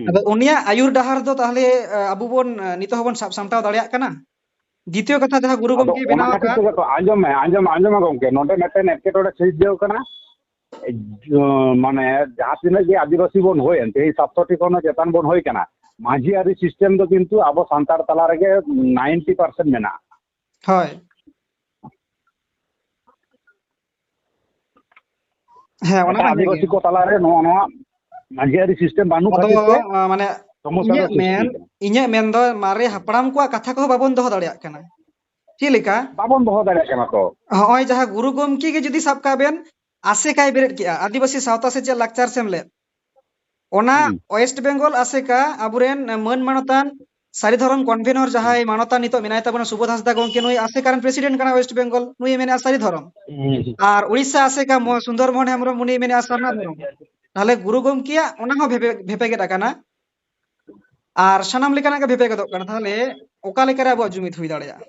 ᱟᱫᱚ ᱩᱱᱤᱭᱟᱜ ᱟᱹᱭᱩᱨ ᱰᱟᱦᱟᱨ ᱫᱚ ᱛᱟᱦᱞᱮ, ᱟ, ᱟᱵᱚ ᱵᱚᱱ, ᱟ, ᱱᱤᱛᱚᱜ ᱦᱚᱸᱵᱚᱱ ᱥᱟᱵ ᱥᱟᱢᱴᱟᱣ ᱫᱟᱲᱮᱭᱟᱜ ᱠᱟᱱᱟ? ᱫᱤᱛᱤᱭᱚ ᱠᱟᱛᱷᱟ, ᱡᱟᱦᱟᱸ ᱜᱩᱨᱩ ᱟᱫᱚ ᱜᱚᱢᱠᱮᱭ ᱚᱱᱟ ᱵᱮᱱᱟᱣ ᱠᱷᱟᱹᱛᱤᱨ ᱟᱠᱟᱫ, ᱛᱮᱜᱮ ᱛᱚ, ᱟᱸᱡᱚᱢ ᱢᱮ, ᱟᱸᱡᱚᱢ, ᱟᱸᱡᱚᱢ ᱢᱮ ᱜᱚᱢᱠᱮ, ᱱᱚᱰᱮ ᱢᱤᱫᱴᱮᱱ ᱮᱴᱠᱮᱴᱚᱬᱮ ᱥᱤᱨᱡᱟᱹᱣ ᱠᱟᱱᱟ᱾ ᱡᱚ-, ᱢᱟᱱᱮ ᱡᱟᱦᱟᱸ ᱛᱤᱱᱟᱹᱜ ᱜᱮ ᱟᱹᱫᱤᱵᱟᱹᱥᱤ ᱵᱚᱱ ᱦᱩᱭᱮᱱ, ᱛᱮᱦᱮᱧ ᱥᱟᱛᱥᱚᱴᱤ ᱠᱷᱚᱱ ᱦᱚᱸ ᱪᱮᱛᱟᱱ ᱵᱚᱱ ᱦᱩᱭ ᱠᱟᱱᱟ, ᱢᱟᱹᱡᱷᱤ ᱟᱹᱨᱤ system ᱫᱚ ᱠᱤᱱᱛᱩ ᱟᱵᱚ ᱥᱟᱱᱛᱟᱲ ᱛᱟᱞᱟ ᱨᱮᱜᱮ ninety percent ᱢᱮᱱᱟᱜᱼᱟ᱾ ᱦᱳᱭ᱾ ᱦᱮᱸ, ᱚᱱᱟ ᱮᱴᱟᱜ ᱢᱟ ᱦᱮᱸ ᱟᱹᱫᱤᱵᱟᱹᱥᱤ ᱜᱮ᱾ ᱠᱚ ᱛᱟᱞᱟᱨᱮ ᱱᱚᱣᱟ, ᱱᱚᱣᱟ ᱢᱟᱹᱡᱷᱤ ᱟᱹᱨᱤ system ᱵᱟᱹᱱᱩᱜ ᱟᱫᱚ, ᱠᱷᱟᱹᱛᱤᱨ ᱛᱮ ᱟ, ᱢᱟᱱᱮ ᱥᱚᱢᱚᱥᱥᱟ ᱫᱚ ᱤᱧᱟᱹᱜ ᱥᱨᱤᱥᱴᱤ ᱢᱮᱱ, ᱠᱟᱱᱟ᱾ ᱤᱧᱟᱹᱜ ᱢᱮᱱ ᱫᱚ ᱢᱟᱨᱮ ᱦᱟᱯᱲᱟᱢ ᱠᱚᱣᱟᱜ ᱠᱟᱛᱷᱟ ᱠᱚᱦᱚᱸ ᱵᱟᱵᱚᱱ ᱫᱚᱦᱚ ᱫᱟᱲᱮᱭᱟᱜ ᱠᱟᱱᱟ᱾ ᱪᱮᱫ ᱞᱮᱠᱟ? ᱵᱟᱵᱚᱱ ᱫᱚᱦᱚ ᱫᱟᱲᱮᱭᱟᱜ ᱠᱟᱱᱟ ᱛᱚ᱾ ᱦᱚᱸᱜᱼᱚᱭ ᱡᱟᱦᱟᱸ ᱜᱩᱨᱩ ᱜᱚᱢᱠᱮ ᱜᱮ ᱡᱩᱫᱤ ᱥᱟᱵ ᱠᱟᱜ ᱵᱮᱱ, ᱟᱥᱮᱠᱟᱭ ᱵᱮᱨᱮᱫ ᱠᱮᱜᱼᱟ, ᱟᱹᱫᱤᱵᱟᱹᱥᱤ ᱥᱟᱶᱛᱟ ᱥᱮᱪᱮᱫ ᱞᱟᱠᱪᱟᱨ ᱥᱮᱢᱞᱮᱫ, ᱚᱱᱟ ᱦᱩᱸ᱾ West Bengal ᱟᱥᱮᱠᱟ ᱟᱵᱚᱨᱮᱱ ᱢᱟᱹᱱ ᱢᱟᱱᱚᱛᱟᱱ ᱥᱟᱹᱨᱤ ᱫᱷᱚᱨᱚᱢ convener ᱡᱟᱦᱟᱸᱭ ᱢᱟᱱᱚᱛᱟᱱ ᱱᱤᱛᱚᱜ ᱢᱮᱱᱟᱭ ᱛᱟᱵᱚᱱᱟ ᱥᱩᱵᱳᱫᱷ ᱦᱟᱸᱥᱫᱟ ᱜᱚᱢᱠᱮ, ᱱᱩᱭ ᱟᱥᱮᱠᱟ ᱨᱮᱱ president ᱠᱟᱱᱟ West Bengal, ᱱᱩᱭ ᱢᱮᱱᱮᱫᱼᱟ ᱥᱟᱹᱨᱤ ᱫᱷᱚᱨᱚᱢ᱾ ᱦᱩᱸ᱾ ᱟᱨ ᱩᱲᱤᱥᱥᱟ ᱟᱥᱮᱠᱟ ᱢᱚ-, ᱥᱩᱱᱫᱚᱨ ᱢᱳᱦᱚᱱ ᱦᱮᱢᱵᱨᱚᱢ, ᱩᱱᱤ ᱢᱮᱱᱮᱫᱼᱟ ᱥᱟᱨᱱᱟ ᱫᱷᱚᱨᱚᱢ᱾ ᱛᱟᱦᱞᱮ ᱜᱩᱨᱩ ᱜᱚᱢᱠᱮᱭᱟᱜ ᱚᱱᱟ ᱦᱚᱸ ᱵᱷᱮᱯᱮ-, ᱵᱷᱮᱯᱮᱜᱮᱫ ᱟᱠᱟᱱᱟ᱾ ᱟᱨ ᱥᱟᱱᱟᱢ ᱞᱮᱠᱟᱱᱟᱜ ᱜᱮ ᱵᱷᱮᱯᱮᱜᱮᱫᱚᱜ ᱠᱟᱱᱟ᱾ ᱛᱟᱦᱞᱮ ᱚᱠᱟ ᱞᱮᱠᱟᱨᱮ ᱟᱵᱚᱣᱟᱜ ᱡᱩᱢᱤᱫ ᱦᱩᱭ ᱫᱟᱲᱮᱭᱟᱜᱼᱟ?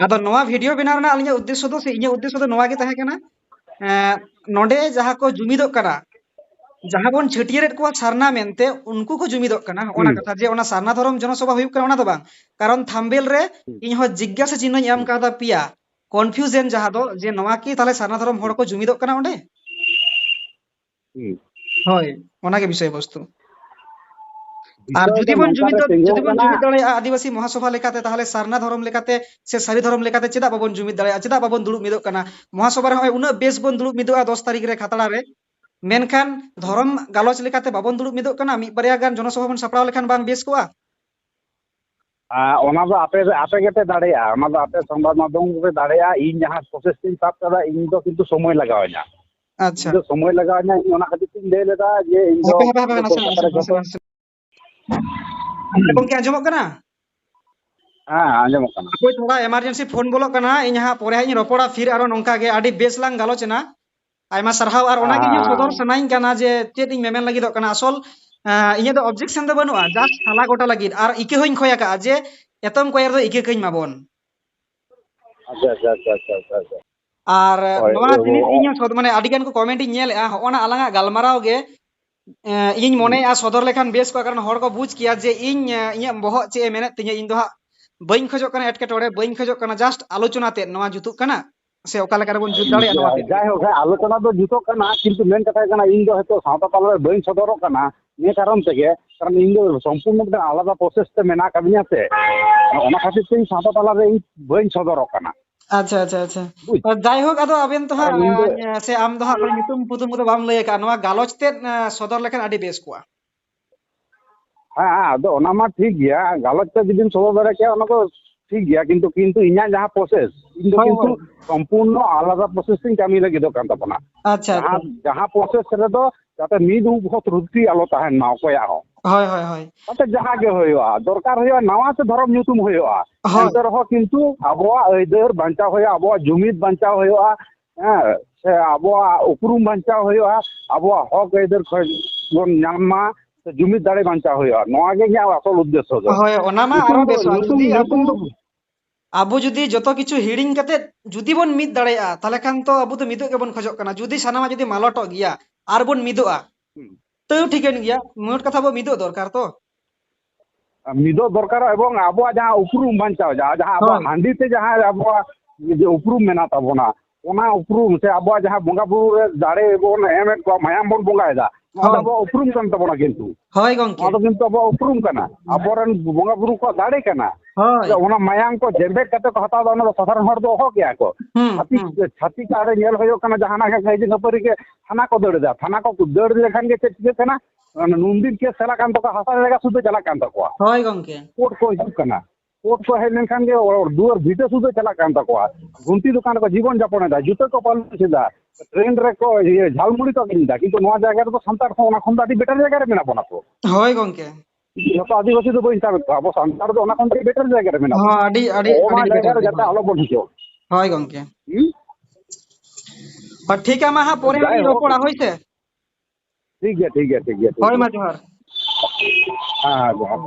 ᱟᱫᱚ ᱱᱚᱣᱟ video ᱵᱮᱱᱟᱣ ᱨᱮᱱᱟᱜ ᱟᱹᱞᱤᱧᱟᱜ ᱩᱫᱽᱫᱮᱥᱥᱚ ᱫᱚ ᱥᱮ ᱤᱧᱟᱹᱜ ᱩᱫᱽᱫᱮᱥᱥᱚ ᱫᱚ ᱱᱚᱣᱟ ᱜᱮ ᱛᱟᱦᱮᱸ ᱠᱟᱱᱟ, ᱮᱸ, ᱱᱚᱰᱮ ᱡᱟᱦᱟᱸ ᱠᱚ ᱡᱩᱢᱤᱫᱚᱜ ᱠᱟᱱᱟ, ᱡᱟᱦᱟᱸ ᱵᱚᱱ ᱪᱷᱟᱹᱴᱭᱟᱹᱨᱮᱫ ᱠᱚᱣᱟ ᱥᱟᱨᱱᱟ ᱢᱮᱱᱛᱮ, ᱩᱱᱠᱩ ᱠᱚ ᱡᱩᱢᱤᱫᱚᱜ ᱠᱟᱱᱟ᱾ ᱦᱚᱸᱜᱼᱚ ᱱᱟ ᱦᱩᱸ᱾ ᱠᱟᱛᱷᱟ ᱡᱮ ᱚᱱᱟ ᱥᱟᱨᱱᱟ ᱫᱷᱚᱨᱚᱢ ᱡᱚᱱᱚᱥᱚᱵᱷᱟ ᱦᱩᱭᱩᱜ ᱠᱟᱱᱟ, ᱚᱱᱟ ᱫᱚ ᱵᱟᱝ, ᱠᱟᱨᱚᱱ thumbnail ᱨᱮ ᱦᱩᱸ᱾ ᱤᱧ ᱦᱚᱸ ᱡᱤᱜᱽᱜᱟᱥᱟ ᱪᱤᱱᱦᱟᱹᱧ ᱮᱢ ᱦᱩᱸ᱾ ᱠᱟᱫᱟ ᱯᱮᱭᱟ, confusion ᱡᱟᱦᱟᱸ ᱫᱚ ᱡᱮ ᱱᱚᱣᱟ ᱠᱤ ᱛᱟᱦᱞᱮ ᱥᱟᱨᱱᱟ ᱫᱷᱚᱨᱚᱢ ᱦᱚᱲ ᱠᱚ ᱡᱩᱢᱤᱫᱚᱜ ᱠᱟᱱᱟ ᱚᱸᱰᱮ? ᱦᱩᱸ᱾ ᱦᱳᱭ, ᱚᱱᱟᱜᱮ ᱵᱤᱥᱚᱭ ᱵᱚᱥᱛᱩ᱾ ᱟᱨ ᱵᱤᱥᱚᱭ ᱡᱩᱫᱤ ᱫᱚ ᱵᱚᱱ ᱱᱚᱝᱠᱟ ᱡᱩᱢᱤᱫ ᱨᱮ ᱫᱟ-, ᱡᱩᱫᱤ ᱛᱤᱸᱜᱩᱱ ᱵᱚᱱ ᱠᱟᱱᱟ᱾ ᱡᱩᱢᱤᱫ ᱫᱟᱲᱮᱭᱟᱜᱼᱟ ᱟᱹᱫᱤᱵᱟᱹᱥᱤ ᱢᱚᱦᱟᱥᱚᱵᱷᱟ ᱞᱮᱠᱟᱛᱮ, ᱛᱟᱦᱞᱮ ᱥᱟᱨᱱᱟ ᱫᱷᱚᱨᱚᱢ ᱞᱮᱠᱟᱛᱮ ᱥᱮ ᱥᱟᱹᱨᱤ ᱫᱷᱚᱨᱚᱢ ᱞᱮᱠᱟᱛᱮ ᱪᱮᱫᱟᱜ ᱵᱟᱵᱚᱱ ᱡᱩᱢᱤᱫ ᱫᱟᱲᱮᱭᱟᱜᱼᱟ? ᱪᱮᱫᱟᱜ ᱵᱟᱵᱚᱱ ᱫᱩᱲᱩᱵ ᱢᱤᱫᱚᱜ ᱠᱟᱱᱟ? ᱢᱚᱦᱟᱥᱚᱵᱷᱟ ᱨᱮ ᱦᱚᱸᱜᱼᱚᱭ ᱩᱱᱟᱹᱜ ᱵᱮᱥ ᱵᱚᱱ ᱫᱩᱲᱩᱵ ᱢᱤᱫᱚᱜᱼᱟ ᱫᱚᱥ ᱛᱟᱹᱨᱤᱠᱷ ᱨᱮ ᱠᱷᱟᱛᱲᱟ ᱨᱮ, ᱢᱮᱱᱠᱷᱟᱱ ᱫᱷᱚᱨᱚᱢ ᱜᱟᱞᱚᱪ ᱞᱮᱠᱟᱛᱮ ᱵᱟᱵᱚᱱ ᱫᱩᱲᱩᱵ ᱢᱤᱫᱚᱜ ᱠᱟᱱᱟ᱾ ᱢᱤᱫ ᱵᱟᱨᱭᱟ ᱜᱟᱱ ᱡᱚᱱᱚᱥᱚᱵᱷᱟ ᱵᱚᱱ ᱥᱟᱯᱲᱟᱣ ᱞᱮᱠᱷᱟᱱ ᱵᱟᱝ ᱵᱮᱥ ᱠᱚᱜᱼᱟ? ᱟᱨ ᱚᱱᱟ ᱫᱚ ᱟᱯᱮ, ᱟᱯᱮ ᱜᱮᱯᱮ ᱫᱟᱲᱮᱭᱟᱜᱼᱟ, ᱚᱱᱟ ᱫᱚ ᱟᱯᱮ ᱥᱚᱝᱵᱟᱫ ᱢᱟᱫᱽᱫᱷᱚᱢ ᱜᱮᱯᱮ ᱫᱟᱲᱮᱭᱟᱜᱼᱟ᱾ ᱤᱧ ᱡᱟᱦᱟᱸ process ᱤᱧ ᱥᱟᱵ ᱠᱟᱫᱟ, ᱤᱧ ᱫᱚ ᱠᱤᱱᱛᱩ ᱥᱚᱢᱚᱭ ᱞᱟᱜᱟᱣ ᱤᱧᱟ᱾ ᱤᱧ ᱟᱪᱪᱷᱟ᱾ ᱫᱚ ᱥᱚᱢᱚᱭ ᱞᱟᱜᱟᱣ ᱤᱧᱟ, ᱤᱧ ᱚᱱᱟ ᱠᱷᱟᱹᱛᱤᱨ ᱛᱤᱧ ᱞᱟᱹᱭ ᱞᱮᱫᱟ ᱡᱮ ᱤᱧ ᱫᱚ ᱦᱟᱯᱮ, ᱦᱟᱯᱮ, ᱦᱟᱯᱮ, ᱱᱟᱥᱮ, ᱠᱳᱞᱠᱟᱛᱟ ᱱᱟᱥᱮ, ᱨᱮ ᱱᱟᱥᱮ, ᱡᱚᱛᱚ ᱱᱟᱥᱮ᱾ ᱟᱪᱪᱷᱟ, ᱜᱚᱝᱠᱮ, ᱟᱸᱡᱚᱢᱚᱜ ᱠᱟᱱᱟ? ᱦᱮᱸ, ᱟᱸᱡᱚᱢᱚᱜ ᱠᱟᱱᱟ᱾ ᱦᱟᱯᱳᱭ, ᱛᱷᱚᱲᱟ emergency phone ᱵᱚᱞᱚᱜ ᱠᱟᱱᱟ, ᱤᱧ ᱦᱟᱸᱜ ᱯᱚᱨᱮ ᱦᱟᱸᱜ ᱤᱧ ᱨᱚᱯᱚᱲᱟ, ᱯᱷᱤᱨ ᱟᱨᱚ ᱱᱚᱝᱠᱟ ᱜᱮ ᱟᱹᱰᱤ ᱵᱮᱥ ᱞᱟᱝ ᱜᱟᱞᱚᱪ ᱮᱱᱟ᱾ ᱟᱭᱢᱟ ᱥᱟᱨᱦᱟᱣ᱾ ᱟᱨ ᱚᱱᱟᱜᱮ ᱤᱧ ᱦᱚᱸ ᱥᱚᱫᱚᱨ ᱦᱮᱸ᱾ ᱥᱟᱱᱟᱧ ᱠᱟᱱᱟ ᱡᱮ ᱪᱮᱫ ᱤᱧ ᱢᱮᱢᱮᱱ ᱞᱟᱹᱜᱤᱫᱚᱜ ᱠᱟᱱᱟ᱾ ᱟᱥᱚᱞ, ᱟᱸ, ᱤᱧᱟᱹᱜ ᱫᱚ objection ᱫᱚ ᱵᱟᱹᱱᱩᱜᱼᱟ, just ᱥᱟᱞᱟ ᱜᱚᱴᱟ ᱞᱟᱹᱜᱤᱫ᱾ ᱟᱨ ᱤᱠᱟᱹ ᱦᱚᱸᱧ ᱠᱷᱚᱭ ᱟᱠᱟᱫᱼᱟ ᱡᱮ ᱮᱛᱚᱢ ᱠᱚᱭᱮᱨ ᱫᱚ ᱤᱠᱟᱹ ᱠᱟᱹᱧ ᱢᱟᱵᱚᱱ᱾ ᱟᱪᱪᱷᱟ, ᱟᱪᱪᱷᱟ, ᱟᱪᱪᱷᱟ, ᱟᱪᱪᱷᱟ, ᱟᱪᱪᱷᱟ, ᱟᱪᱪᱷᱟ᱾ ᱟᱨ ᱦᱳᱭ, ᱱᱚᱣᱟ ᱦᱳᱭ, ᱡᱤᱱᱤᱥ ᱦᱳᱭ᱾ ᱤᱧ ᱦᱚᱸ ᱥᱚᱫ-, ᱢᱟᱱᱮ ᱟᱹᱰᱤ ᱜᱟᱱ ᱠᱚ comment ᱤᱧ ᱧᱮᱞᱮᱫᱼᱟ, ᱦᱚᱸᱜᱼᱚ ᱱᱟ ᱟᱞᱟᱝᱟᱜ ᱜᱟᱞᱢᱟᱨᱟᱣ ᱜᱮ, ᱮᱸ, ᱤᱧᱤᱧ ᱦᱩᱸ᱾ ᱢᱚᱱᱮᱭᱮᱫᱼᱟ ᱥᱚᱫᱚᱨ ᱞᱮᱠᱷᱟᱱ ᱵᱮᱥ ᱠᱚᱜᱼᱟ, ᱠᱟᱨᱚᱱ ᱦᱚᱲ ᱠᱚ ᱵᱩᱡᱽ ᱠᱮᱭᱟ ᱡᱮ ᱤᱧ, ᱮᱸ, ᱤᱧᱟᱹᱜ ᱵᱚᱦᱚᱜ ᱪᱮᱫ ᱮ ᱢᱮᱱᱮᱫ ᱛᱤᱧᱟᱹ᱾ ᱤᱧ ᱫᱚ ᱦᱟᱸᱜ ᱵᱟᱹᱧ ᱠᱷᱚᱡᱚᱜ ᱠᱟᱱᱟ ᱮᱴᱠᱮᱴᱚᱬᱮ, ᱵᱟᱹᱧ ᱠᱷᱚᱡᱚᱜ ᱠᱟᱱᱟ, just ᱟᱞᱳᱪᱚᱱᱟ ᱛᱮᱫ ᱱᱚᱣᱟ ᱡᱩᱛᱩᱜ ᱠᱟᱱᱟ᱾ ᱥᱮ ᱚᱠᱟ ᱞᱮᱠᱟ ᱨᱮᱵᱚᱱ ᱡᱩᱛ ᱫᱟᱲᱮᱭᱟᱜᱼᱟ ᱱᱚᱣᱟ ᱛᱮᱫ? ᱡᱟᱭᱦᱳᱠ, ᱦᱮᱸ, ᱟᱞᱳᱪᱚᱱᱟ ᱫᱚ ᱡᱩᱛᱚᱜ ᱠᱟᱱᱟ, ᱠᱤᱱᱛᱩ ᱢᱮᱱ ᱠᱟᱛᱷᱟ ᱦᱩᱭᱩᱜ ᱠᱟᱱᱟ, ᱤᱧ ᱫᱚ ᱦᱚᱭᱛᱳ ᱥᱟᱶᱛᱟ ᱛᱟᱞᱟᱨᱮ ᱵᱟᱹᱧ ᱥᱚᱫᱚᱨᱚᱜ ᱠᱟᱱᱟ, ᱱᱤᱭᱟᱹ ᱠᱟᱨᱚᱱ ᱛᱮᱜᱮ, ᱠᱟᱨᱚᱱ ᱤᱧ ᱫᱚ ᱥᱚᱢᱯᱩᱨᱱᱚ ᱢᱤᱫᱴᱟᱝ ᱟᱞᱟᱫᱟ ᱯᱨᱚᱥᱮᱥ ᱛᱮ ᱢᱮᱱᱟᱜ ᱟᱠᱟᱫᱤᱧᱟ ᱥᱮ, ᱚᱱᱟ ᱠᱷᱟᱹᱛᱤᱨ ᱛᱮ ᱤᱧ ᱥᱟᱶᱛᱟ ᱛᱟᱞᱟᱨᱮ ᱤᱧ ᱵᱟᱹᱧ ᱥᱚᱫᱚᱨᱚᱜ ᱠᱟᱱᱟ᱾ ᱟᱪᱪᱷᱟ, ᱟᱪᱪᱷᱟ, ᱟᱪᱪᱷᱟ᱾ ᱵᱩᱡᱽ? ᱟᱨ ᱡᱟᱭᱦᱳᱠ, ᱟᱫᱚ ᱟᱵᱮᱱ ᱛᱚ ᱦᱟᱸᱜ, ᱟᱨ ᱤᱧ ᱫᱚ ᱟᱸ, ᱥᱮ ᱟᱢ ᱫᱚ ᱦᱟᱸᱜ ᱧᱩᱛᱩᱢ ᱯᱩᱛᱩᱢ ᱠᱚᱫᱚ ᱵᱟᱢ ᱞᱟᱹᱭ ᱟᱠᱟᱫᱼᱟ, ᱱᱚᱣᱟ ᱜᱟᱞᱚᱪ ᱛᱮᱫ, ᱟᱸ, ᱥᱚᱫᱚᱨ ᱞᱮᱠᱷᱟᱱ ᱟᱹᱰᱤ ᱵᱮᱥ ᱠᱚᱜᱼᱟ᱾ ᱦᱮᱸ, ᱦᱮᱸ, ᱟᱫᱚ ᱚᱱᱟ ᱢᱟ ᱴᱷᱤᱠ ᱜᱮᱭᱟ, ᱜᱟᱞᱚᱪ ᱛᱮ ᱡᱩᱫᱤᱢ ᱥᱚᱫᱚᱨ ᱫᱟᱲᱮ ᱠᱮᱭᱟ, ᱚᱱᱟ ᱫᱚ ᱴᱷᱤᱠ ᱜᱮᱭᱟ, ᱠᱤᱱᱛᱩ, ᱠᱤᱱᱛᱩ ᱤᱧᱟᱹᱜ ᱡᱟᱦᱟᱸ ᱯᱨᱚᱥᱮᱥ, ᱤᱧ ᱫᱚ ᱦᱳᱭ, ᱠᱤᱱᱛᱩ ᱦᱳᱭ᱾ ᱥᱚᱢᱯᱩᱨᱱᱚ ᱟᱞᱟᱫᱟ ᱯᱨᱚᱥᱮᱥ ᱤᱧ ᱠᱟᱹᱢᱤ ᱞᱟᱹᱜᱤᱫᱚᱜ ᱠᱟᱱ ᱛᱟᱵᱚᱱᱟ᱾ ᱟᱪᱪᱷᱟ, ᱟᱪᱪᱷᱟ᱾ ᱡᱟᱦᱟᱸ, ᱡᱟᱦᱟᱸ ᱯᱨᱚᱥᱮᱥ ᱨᱮᱫᱚ ᱡᱟᱛᱮ ᱢᱤᱫ ᱩᱵ ᱦᱚᱸ ᱛᱨᱩᱴᱤ ᱟᱞᱚ ᱛᱟᱦᱮᱱ ᱢᱟ ᱚᱠᱚᱭᱟᱜ ᱦᱚᱸ᱾ ᱦᱳᱭ, ᱦᱳᱭ, ᱦᱳᱭ᱾ ᱛᱟᱛᱮ ᱡᱟᱦᱟᱸ ᱜᱮ ᱦᱩᱭᱩᱜᱼᱟ, ᱫᱚᱨᱠᱟᱨ ᱦᱩᱭᱩᱜᱼᱟ, ᱱᱟᱣᱟ ᱛᱮ ᱫᱷᱚᱨᱚᱢ ᱧᱩᱛᱩᱢ ᱦᱩᱭᱩᱜᱼᱟ, ᱦᱳᱭ᱾ ᱮᱱᱛᱮ ᱨᱮᱦᱚᱸ ᱠᱤᱱᱛᱩ ᱟᱵᱚᱣᱟᱜ ᱟᱹᱭᱫᱟᱹᱨ ᱵᱟᱧᱪᱟᱣ ᱦᱩᱭᱩᱜᱼᱟ, ᱟᱵᱚᱣᱟᱜ ᱡᱩᱢᱤᱫ ᱵᱟᱧᱪᱟᱣ ᱦᱩᱭᱩᱜᱼᱟ, ᱦᱮᱸ, ᱥᱮ ᱟᱵᱚᱣᱟᱜ ᱩᱯᱨᱩᱢ ᱵᱟᱧᱪᱟᱣ ᱦᱩᱭᱩᱜᱼᱟ, ᱟᱵᱚᱣᱟᱜ ᱦᱚᱠ ᱟᱹᱭᱫᱟᱹᱨ ᱠᱷᱚᱡ ᱵᱚᱱ ᱧᱟᱢ ᱢᱟ, ᱥᱮ ᱡᱩᱢᱤᱫ ᱫᱟᱲᱮ ᱵᱟᱧᱪᱟᱣ ᱦᱩᱭᱩᱜᱼᱟ, ᱱᱚᱣᱟ ᱜᱮ ᱤᱧᱟᱹᱜ ᱟᱥᱚᱞ ᱩᱫᱽᱫᱮᱥᱥᱚ ᱫᱚ᱾ ᱦᱳᱭ, ᱚᱱᱟ ᱢᱟ ᱧᱩᱛᱩᱢ ᱟᱨᱚ ᱫᱚ, ᱵᱮᱥᱚᱜᱼᱟ, ᱧᱩᱛᱩᱢ, ᱡᱩᱫᱤ ᱟᱵᱚ, ᱧᱩᱛᱩᱢ ᱫᱚ ᱟᱵᱚ ᱡᱩᱫᱤ ᱡᱚᱛᱚ ᱠᱤᱪᱷᱩ ᱦᱤᱲᱤᱧ ᱠᱟᱛᱮ ᱡᱩᱫᱤ ᱵᱚᱱ ᱢᱤᱫ ᱫᱟᱲᱮᱭᱟᱜᱼᱟ, ᱛᱟᱦᱚᱞᱮ ᱠᱷᱟᱱ ᱛᱚ ᱟᱵᱚ ᱫᱚ ᱢᱤᱫᱚᱜ ᱜᱮᱵᱚᱱ ᱠᱷᱚᱡᱚᱜ ᱠᱟᱱᱟ᱾ ᱡᱩᱫᱤ ᱥᱟᱱᱟᱢᱟᱜ ᱡᱩᱫᱤ ᱢᱟᱞᱚᱴᱚᱜ ᱜᱮᱭᱟ ᱟᱨ ᱵᱚᱱ ᱢᱤᱫᱚᱜᱼᱟ, ᱦᱩᱸ᱾ ᱛᱟᱹᱣ ᱴᱷᱤᱠᱟᱹᱱ ᱜᱮᱭᱟ, ᱢᱳᱴ ᱠᱟᱛᱷᱟ ᱵᱚ ᱢᱤᱫᱚᱜ ᱫᱚᱨᱠᱟᱨ ᱛᱚ᱾ ᱟᱨ ᱢᱤᱫᱚᱜ ᱫᱚᱨᱠᱟᱨᱚᱜᱼᱟ, ᱮᱵᱚᱝ ᱟᱵᱚᱣᱟᱜ ᱡᱟᱦᱟᱸ ᱩᱯᱨᱩᱢ ᱵᱟᱧᱪᱟᱣ, ᱡᱟᱦᱟᱸ, ᱡᱟᱦᱟᱸ ᱟᱵᱚᱣᱟᱜ ᱦᱳᱭ᱾ ᱦᱟᱺᱰᱤ ᱛᱮ ᱡᱟᱦᱟᱸ ᱟᱵᱚᱣᱟᱜ ᱡᱮ ᱩᱯᱨᱩᱢ ᱢᱮᱱᱟᱜ ᱛᱟᱵᱚᱱᱟ, ᱚᱱᱟ ᱩᱯᱨᱩᱢ ᱥᱮ ᱟᱵᱚᱣᱟᱜ ᱡᱟᱦᱟᱸ ᱵᱚᱸᱜᱟ ᱵᱩᱨᱩ ᱨᱮ ᱫᱟᱲᱮ ᱵᱚᱱ ᱮᱢᱮᱫ ᱠᱚᱣᱟ, ᱢᱟᱭᱟᱢ ᱵᱚᱱ ᱵᱚᱸᱜᱟᱭᱮᱫᱟ, ᱱᱚᱣᱟ ᱫᱚ ᱦᱳᱭ᱾ ᱟᱵᱚᱣᱟᱜ ᱩᱯᱨᱩᱢ ᱠᱟᱱ ᱛᱟᱵᱚᱱᱟ᱾ ᱠᱤᱱᱛᱩ ᱦᱳᱭ ᱜᱚᱝᱠᱮ᱾ ᱱᱚᱣᱟ ᱫᱚ ᱠᱤᱱᱛᱩ ᱟᱵᱚᱣᱟᱜ ᱩᱯᱨᱩᱢ ᱠᱟᱱᱟ, ᱟᱵᱚᱨᱮᱱ ᱵᱚᱸᱜᱟ ᱵᱩᱨᱩ ᱠᱚᱣᱟᱜ ᱫᱟᱲᱮ ᱠᱟᱱᱟ᱾ ᱦᱳᱭ᱾ ᱚᱱᱟ ᱢᱟᱭᱟᱢ ᱠᱚ ᱡᱮᱢᱵᱮᱫ ᱠᱟᱛᱮ ᱠᱚ ᱦᱟᱛᱟᱣ ᱮᱫᱟ, ᱚᱱᱟ ᱫᱚ ᱥᱟᱫᱷᱟᱨᱚᱱ ᱦᱚᱲ ᱫᱚ ᱚᱦᱚ ᱠᱮᱭᱟ ᱠᱚ᱾ ᱦᱩᱸ, ᱪᱷᱟᱹᱛᱤᱠ, ᱦᱩᱸ᱾ ᱪᱷᱟᱹᱛᱤᱠ ᱟᱲᱮ ᱧᱮᱞ ᱦᱩᱭᱩᱜ ᱠᱟᱱᱟ, ᱡᱟᱦᱟᱱᱟᱜ ᱜᱮ ᱠᱟᱹᱭᱡᱟᱹ ᱠᱷᱟᱹᱯᱟᱹᱨᱤ ᱜᱮ ᱛᱷᱟᱱᱟ ᱠᱚ ᱫᱟᱹᱲ ᱮᱫᱟ, ᱛᱷᱟᱱᱟ ᱠᱚ ᱫᱟᱹᱲ ᱞᱮᱠᱷᱟᱱ ᱜᱮ ᱪᱮᱫ ᱪᱤᱠᱟᱹᱜ ᱠᱟᱱᱟ? ᱚᱱᱟ ᱱᱩᱱᱫᱤᱱ ᱠᱮᱥ ᱪᱟᱞᱟᱜ ᱠᱟᱱ ᱛᱟᱠᱚᱣᱟ, ᱦᱟᱥᱟ ᱡᱟᱭᱜᱟ ᱥᱩᱫᱷᱟᱹ ᱪᱟᱞᱟᱜ ᱠᱟᱱ ᱛᱟᱠᱚᱣᱟ᱾ ᱦᱳᱭ ᱜᱚᱝᱠᱮ᱾ ᱠᱳᱨᱴ ᱠᱚ ᱦᱤᱡᱩᱜ ᱠᱟᱱᱟ, ᱠᱳᱨᱴ ᱠᱚ ᱦᱮᱡ ᱞᱮᱱᱠᱷᱟᱱ ᱜᱮ ᱚᱲ-, ᱫᱩᱣᱟᱹᱨ ᱵᱷᱤᱴᱟᱹ ᱥᱩᱫᱷᱟᱹ ᱪᱟᱞᱟᱜ ᱠᱟᱱ ᱛᱟᱠᱚᱣᱟ, ᱜᱷᱩᱱᱴᱤ ᱫᱚᱠᱟᱱ ᱨᱮᱠᱚ ᱡᱤᱵᱚᱱ ᱡᱟᱯᱚᱱ ᱮᱫᱟ, ᱡᱩᱛᱟᱹ ᱠᱚ ᱯᱟᱹᱞᱩᱥ ᱮᱫᱟ, ᱴᱨᱮᱱ ᱨᱮᱠᱚ ᱤᱭᱟᱹ ᱡᱷᱟᱞᱢᱩᱲᱤ ᱠᱚ ᱟᱹᱠᱷᱨᱤᱧ ᱮᱫᱟ, ᱠᱤᱱᱛᱩ ᱱᱚᱣᱟ ᱡᱟᱭᱜᱟ ᱨᱮᱫᱚ ᱥᱟᱱᱛᱟᱲ ᱦᱚᱸ ᱚᱱᱟ ᱠᱷᱚᱱ ᱫᱚ ᱟᱹᱰᱤ ᱵᱮᱴᱟᱨ ᱡᱟᱭᱜᱟ ᱨᱮ ᱢᱮᱱᱟᱜ ᱵᱚᱱᱟ ᱛᱚ᱾ ᱦᱳᱭ ᱜᱚᱝᱠᱮ᱾ ᱡᱚᱛᱚ ᱟᱹᱫᱤᱵᱟᱹᱥᱤ ᱫᱚ ᱵᱟᱹᱧ ᱥᱟᱵᱮᱫ ᱠᱚᱣᱟ, ᱟᱵᱚ ᱥᱟᱱᱛᱟᱲ ᱫᱚ ᱚᱱᱟ ᱠᱷᱚᱱ ᱫᱚ ᱟᱹᱰᱤ ᱵᱮᱴᱟᱨ ᱡᱟᱭᱜᱟ ᱨᱮ ᱢᱮᱱᱟᱜ ᱦᱚᱸ, ᱵᱚᱱᱟ᱾ ᱟᱹᱰᱤ, ᱟᱹᱰᱤ, ᱚᱱᱟ ᱟᱹᱰᱤ ᱵᱮᱴᱟᱨ ᱡᱟᱭᱜᱟ ᱨᱮ ᱜᱮ, ᱡᱟᱛᱮ ᱦᱳᱭ᱾ ᱟᱞᱚ ᱵᱚᱱ ᱦᱤᱡᱩᱜ᱾ ᱦᱳᱭ ᱜᱚᱝᱠᱮ᱾ ᱦᱩᱸ? ᱦᱳᱭ, ᱴᱷᱤᱠ ᱜᱮᱭᱟ, ᱢᱟ ᱦᱟᱸᱜ ᱯᱚᱨᱮ ᱦᱟᱸᱜ ᱞᱤᱧ ᱡᱟᱭᱦᱳᱠ, ᱨᱚᱯᱚᱲᱟ, ᱦᱳᱭ ᱥᱮ? ᱴᱷᱤᱠ ᱜᱮᱭᱟ, ᱴᱷᱤᱠ ᱜᱮᱭᱟ, ᱴᱷᱤᱠ ᱜᱮᱭᱟ, ᱴᱷᱤᱠ ᱦᱳᱭ, ᱜᱮᱭᱟ᱾ ᱢᱟ ᱡᱚᱦᱟᱨ᱾ ᱦᱮᱸ, ᱡᱚᱦᱟᱨ᱾